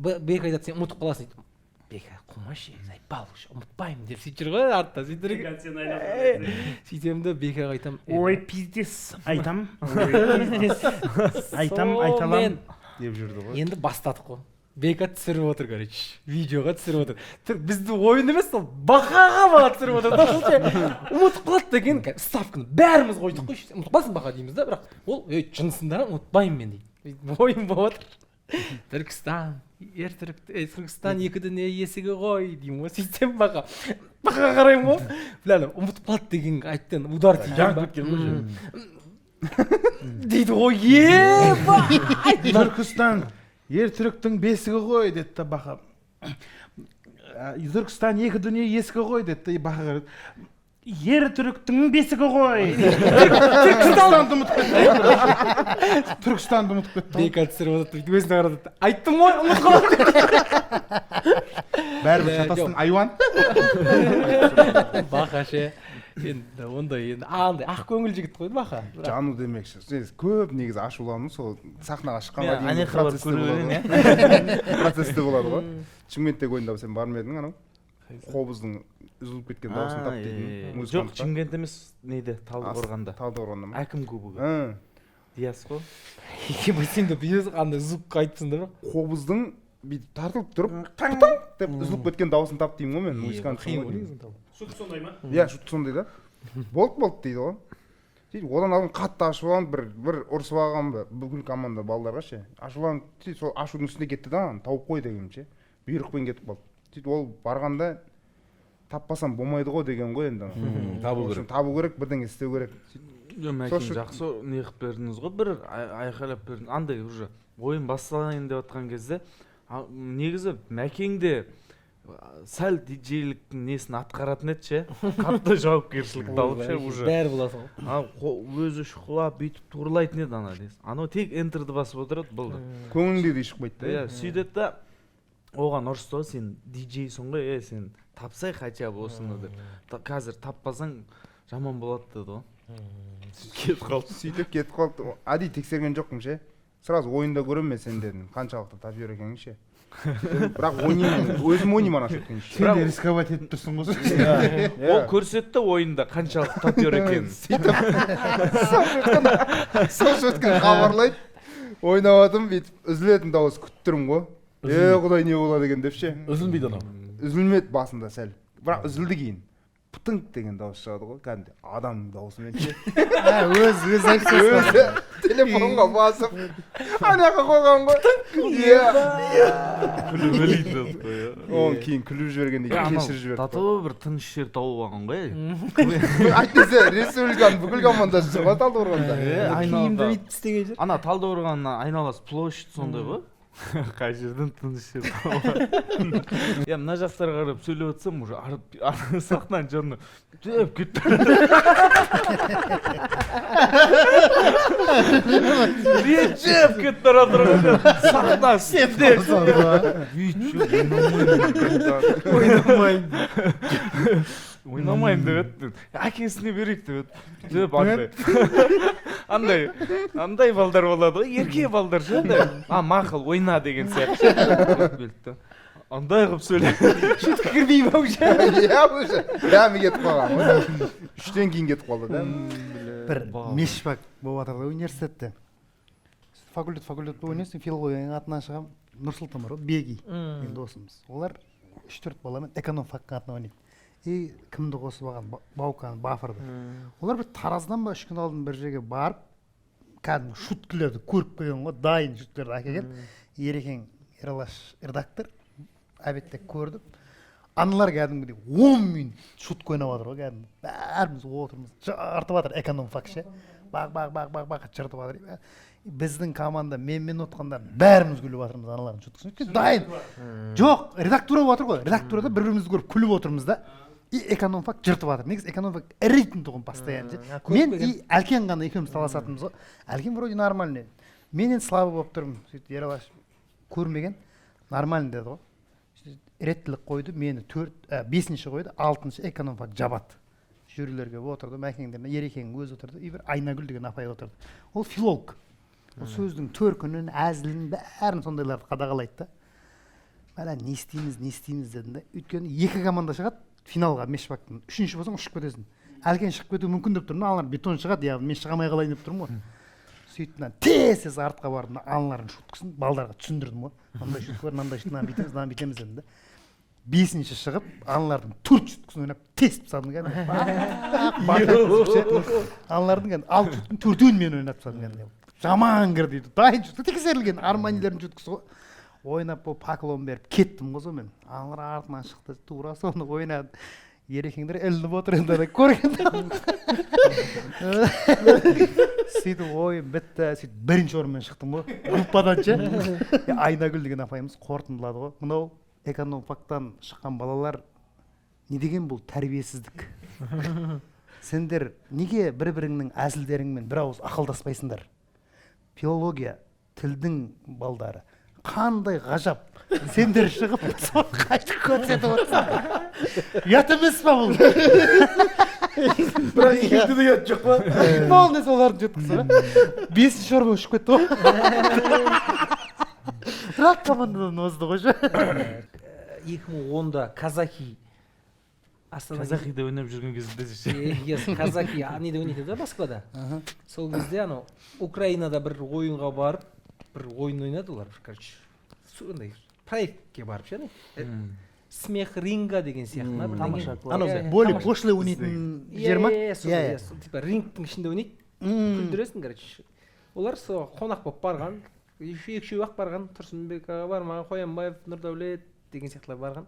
Бек айтады, сен ұмытып қаласың дейді. Бека, қумашы, заебал, ұмытпаймын деп сөйтіп жүр ғой артта. Сөйтіп жүр екен. Сөйтемін де Бекаға айтамын.
Ой, пиздец, айтам. Айтам, айта
Сонымен
алам.
Деп жүрді ғой.
Енді бастадық қой. Бека түсіріп отыр, короче. Видеоға түсіріп отыр. Бізді ойын емес, ол Бақаға бала түсіріп отыр да, ол ше, ұмытып қалады деген ставканы бәріміз қойдық қой. Ұмытып қаласың Бақа дейміз да, бірақ ол, ей, жынысыңдар, ұмытпаймын мен дейді. Ойын болып отыр. Түркістан, ер түрік, ей, Түркістан екі дүние есігі ғой деймін ғой. Сөйтсем Бақа, Бақаға қараймын ғой. Бля, ана ұмытып қалады деген айттан удар тиген
Жанып
ба?
кеткен ғой ше.
Дейді ғой, ебай!
Түркістан ер түріктің бесігі ғой деді да Бақа. Түркістан екі дүние есігі ғой деді да Бақа қарады.
Ер түріктің бесігі ғой.
Түркістанды ұмытып кетті. Түркістанды ұмытып кетті.
Бека түсіріп отыр, бүйтіп өзіне қарады. Айттым ғой, ұмытып қалады.
Бәрібір
Ә,
шатастың
жоқ.
айуан.
Бақа ше, енді ондай енді андай ақ көңіл жігіт қой Бақа. Бірақ
Жану демекші. Негізі көп негізі ашулану сол сахнаға шыққанға
Мен
дейін
ана жаққа барып
процессте
көріп
болады
едім,
ғой. Процессте болады ғой. Шымкенттегі ойында сен бар ма едің анау? Қобыздың үзіліп кеткен дауысын тап дейтін
Жоқ,
музыкантқа.
Шымкент емес, неде, Талдықорғанда.
Талдықорғанда ма?
Әкім кубогы.
Ы.
Диас қой.
Ебай, сен де бүйтесің, андай звук айтыпсың да бірақ.
Қобыздың бүйтіп тартылып тұрып, тың деп үзіліп кеткен дауысын тап деймін ғой мен,
Е,
музыкантсың
қиын
ғой
ғой
деймін.
негізі табу.
Шут сондай ма?
Иә, шут сондай да. Болды, болды дейді ғой. Сөйтіп одан алдын қатты ашуланып бір ұрысып алған ба, бүкіл команда балдарға ше. Ашуланып, сөйтіп сол ашудың үстіне кетті да, аны тауып қой дегенім ше. Бұйрықпен кетіп қалды. Сөйтіп ол барғанда таппасам болмайды ғой деген ғой енді.
Табу
В общем,
керек.
табу керек, бірдеңе істеу керек. Сөйтіп
Жоқ, Мәкең
сол шут-
жақсы не қылып бердіңіз ғой, бір айқайлап бердіңіз. Андай уже ойын басталайын деп жатқан кезде, негізі Мәкең де сәл диджейліктің несін атқаратын еді ше. Қатты жауапкершілікті алып ше уже.
Бәрі боласың ғой.
Өзі шұқылап бүйтіп турлайтын еді ана несі. Анау тек энтерді басып отырады, болды.
Көңілінде де шықпайды да.
Иә, сөйтеді да оған ұрысты ғой, сен диджейсің ғой, сен тапсай хотя бы осыны деп. Қазір таппасаң жаман болады деді ғой. Сөйтіп кетіп қалды.
Сөйтіп кетіп қалды. Әдейі тексерген жоқпын ше. Сразу ойында көремін мен сендердің қаншалықты тапер екенін ше. Бірақ ойнаймын, өзім ойнаймын ана шөптен.
Сен де рисковать етіп тұрсың ғой.
Иә.
Ол көрсетті ойында қаншалықты тапер екенін.
Сөйтіп сол шөткін хабарлайды. Ойнап жатырмын, бүйтіп үзілетін дауыс күтіп тұрмын ғой. Е, құдай не болады екен деп ше.
Үзілмейді анау.
Үзілмеді басында сәл. Бірақ үзілді кейін. Пытыңқ деген дауыс шығады ғой, кәдімгідей адамның даусымен ше.
Ә, өз айтып
Өзі телефонға басып, ана жаққа қойған ғой. Иә.
Күліп өлейін дедік қой, иә.
Оны кейін күліп жібергенде
Анау
кешіріп жіберді.
Тату бір тыныш жер тауып алған ғой.
Әйтпесе республиканың бүкіл командасы жүр ғой Талдықорғанда.
Е,
Киімді
айналада.
бүйтіп істеген жер.
Ана Талдықорғанның айналасы площадь сондай ғой. Қай жерден тыныш жер тауып алған. Иә, мына жақтарға қарап сөйлеп отырсам, уже сахнаның жанына деп кетті. Ренжіп кетіп бара жатыр ғой. Сахна үстінде. Бүйтіп ойнамаймын. Ойнамаймын деп еді. Әкесіне берейік деп еді. Деп андай. Андай балдар болады ғой, ерке балдар ше андай. А, мақұл, ойна деген сияқты ше. Андай қылып сөйледі.
Шутка кірмей ма уже?
Иә, уже. Дәмі кетіп қалған ғой. 3-тен кейін кетіп қалды да.
Бір мешбак болып жатыр да университетте. Факультет болып ойнайсың, филологияның атынан шығамын. Нұрсұлтан бар ғой, Беги. Енді досымыз. Олар 3-4 баламен экономфактың атынан ойнайды. И кімді қосып алған? Бауканы, Бафырды. Олар бір Тараздан ба 3 күн алдын бір жерге барып, кәдімгі шуткілерді көріп келген ғой, дайын шуткілерді әкелген. Ерекең Ералаш редактор обедте көрдім. Аналар кәдімгідей 10 минут шутка ойнап жатыр ғой кәдімгі. Бәріміз отырмыз, жыртып жатыр экономфак ше. Бақ бақ бақ бақ бақ жыртып жатыр. Біздің команда менімен отқандар бәріміз күліп жатырмыз аналардың шуткасын. Өйткені дайын. Жоқ, редактура болып жатыр ғой. Редактурада бір-бірімізді көріп күліп отырмыз да. И экономфак жыртып жатыр. Негізі экономфак іритін тұғын постоянно. Мен и Әлкен ғана екеуміз таласатынбыз ғой. Әлкен вроде нормальный. Мен енді слабый болып тұрмын. Сөйтіп Ералаш көрмеген, нормальный деді ғой. Реттілік қойды, мені 5-ші қойды, 6-шы экономфак жабады. Жюрилерге отырды, мәкеңдер, Ерекең өзі отырды, и бір Айнагүл деген апай отырды. Ол филолог. Ол сөздің төркінін, әзілін, бәрін сондайларды қадағалайды да. Бәлә, не істейміз, не істейміз дедім да. Өйткені 2 команда шығады финалға мешбактың. 3-ші болсаң ұшып кетесің. Әлкен шығып кетуі мүмкін деп тұрмын, аналар бетон шығады, яғни мен шыға алмай қалайын деп тұрмын ғой. Сөйтіп мына тез-тез артқа бардым, аналардың шуткасын балдарға түсіндірдім ғой. Мынандай шутка бар, мынандай шутка, мынаны бүйтеміз, мынаны бүйтеміз дедім да. 5-ші шығып, аналардың 4 шуткасын ойнап тез тастадым кәдімгі. Аналардың кәдімгі 6 шутканың 4-ін мен ойнап тастадым кәдімгі. Жаман кір дейді. Дайын шутка тексерілген Арманилердің шуткасы ғой. Ойнап болып поклон беріп кеттім ғой сонымен. Аналар артынан шықты, тура соны ойнады. Ерекеңдер ілініп отыр енді ана көрген. Сөйтіп ойын бітті, сөйтіп бірінші орынмен шықтым ғой. Группадан ше. Айнагүл деген апайымыз қорытындылады ғой. Мынау экономфактан шыққан балалар не деген бұл тәрбиесіздік. Сендер неге бір-біріңнің әзілдеріңмен бір ауыз ақылдаспайсыңдар? Филология, тілдің балдары. Қандай ғажап. Сендер шығып соны қайтып көрсетіп отырсыңдар. Ұят емес па бұл?
Бірақ екеуінде де ұят жоқ па?
Полный солардың жұтқысы. 5-ші орынға ұшып кетті ғой. Бірақ командадан озды ғой.
2010-да Казахи Астана
Казахида ойнап жүрген кезде ше.
Казахи неде ойнайтын еді Москвада. Сол кезде анау Украинада бір ойынға барып, бір ойын ойнады олар, короче. Сондай проектке барып ше, смех ринга деген сияқты ма бірдеңе.
Анау более пошлый ойнайтын жер ма?
Иә, типа рингтің ішінде ойнайды. Күлдіресің, короче. Олар сол қонақ болып барған, екі-үшеу ақ барған, Тұрсынбек аға бар, маған Қоянбаев, Нұрдәулет деген сияқтылар барған.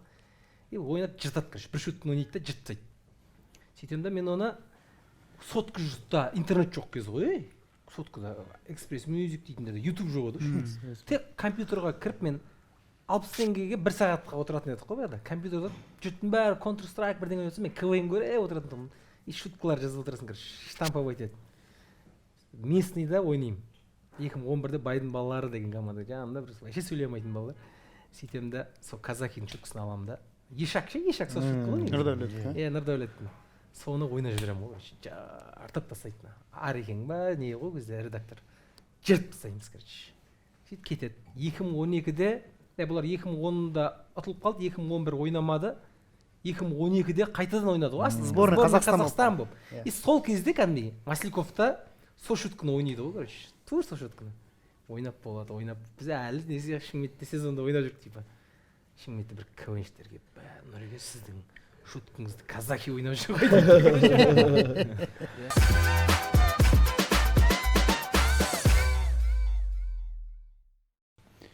И ойнап жыртады, короче, бір шутканы ойнайды да жыртып тастайды. Сөйтемін да мен оны сотка жұртта интернет жоқ кез ғой, соткада экспресс мюзик дейтіндерде ютуб жоқ еді. Тек компьютерға кіріп мен 60 теңгеге бір сағатқа отыратын едік қой баяғыда. Компьютерда жұрттың бәрі Counter Strike бірдеңе ойнаса мен КВН көре отыратын тұғым. И шуткалар жазып отырасың, короче, штамповать етіп. Местныйда ойнаймын. 2011-де Байдың балалары деген команда. Жанымда бір вообще сөйлей алмайтын балалар. Сөйтемін да сол Казахидің шуткасын аламын да. Ешак ше, ешак сол шутка ғой.
Нұрдәулет.
Иә, Нұрдәулеттің. Соны ойнап жіберемін ғой, короче, жартып тастайды. Арекең ба, не ғой кезде редактор. Жыртып тастаймыз, короче. Сөйтіп кетеді. 2012-де, бұлар 2010-да ұтылып қалды, 2011 ойнамады. 2012-де қайтадан ойнады ғой. Асыл
сборная Қазақстан
болып. И сол кезде кәдімгідей Масляковта сол шутканы ойнайды ғой, короче. Тур сол шутканы. Ойнап болады, ойнап. Біз әлі несі Шымкентте сезонда ойнап жүрдік типа. Шымкентте бір КВНщиктер келіп, Нұреке, сіздің шуткаңызды казахи ойнап жүр ғой дейді.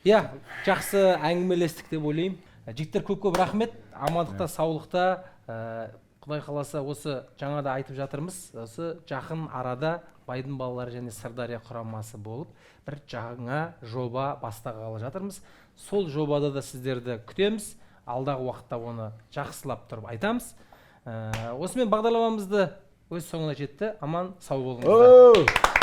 Иә, жақсы әңгімелестік деп ойлаймын. Жігіттер, көп-көп рахмет. Амандықта, саулықта, Құдай қаласа осы жаңа да айтып жатырмыз. Осы жақын арада Байдың балалары және Сырдария құрамасы болып бір жаңа жоба бастағалы жатырмыз. Сол жобада да сіздерді күтеміз. Алдағы уақытта оны жақсылап тұрып айтамыз. Осымен бағдарламамызды өз соңына жетті. Аман сау болыңыздар.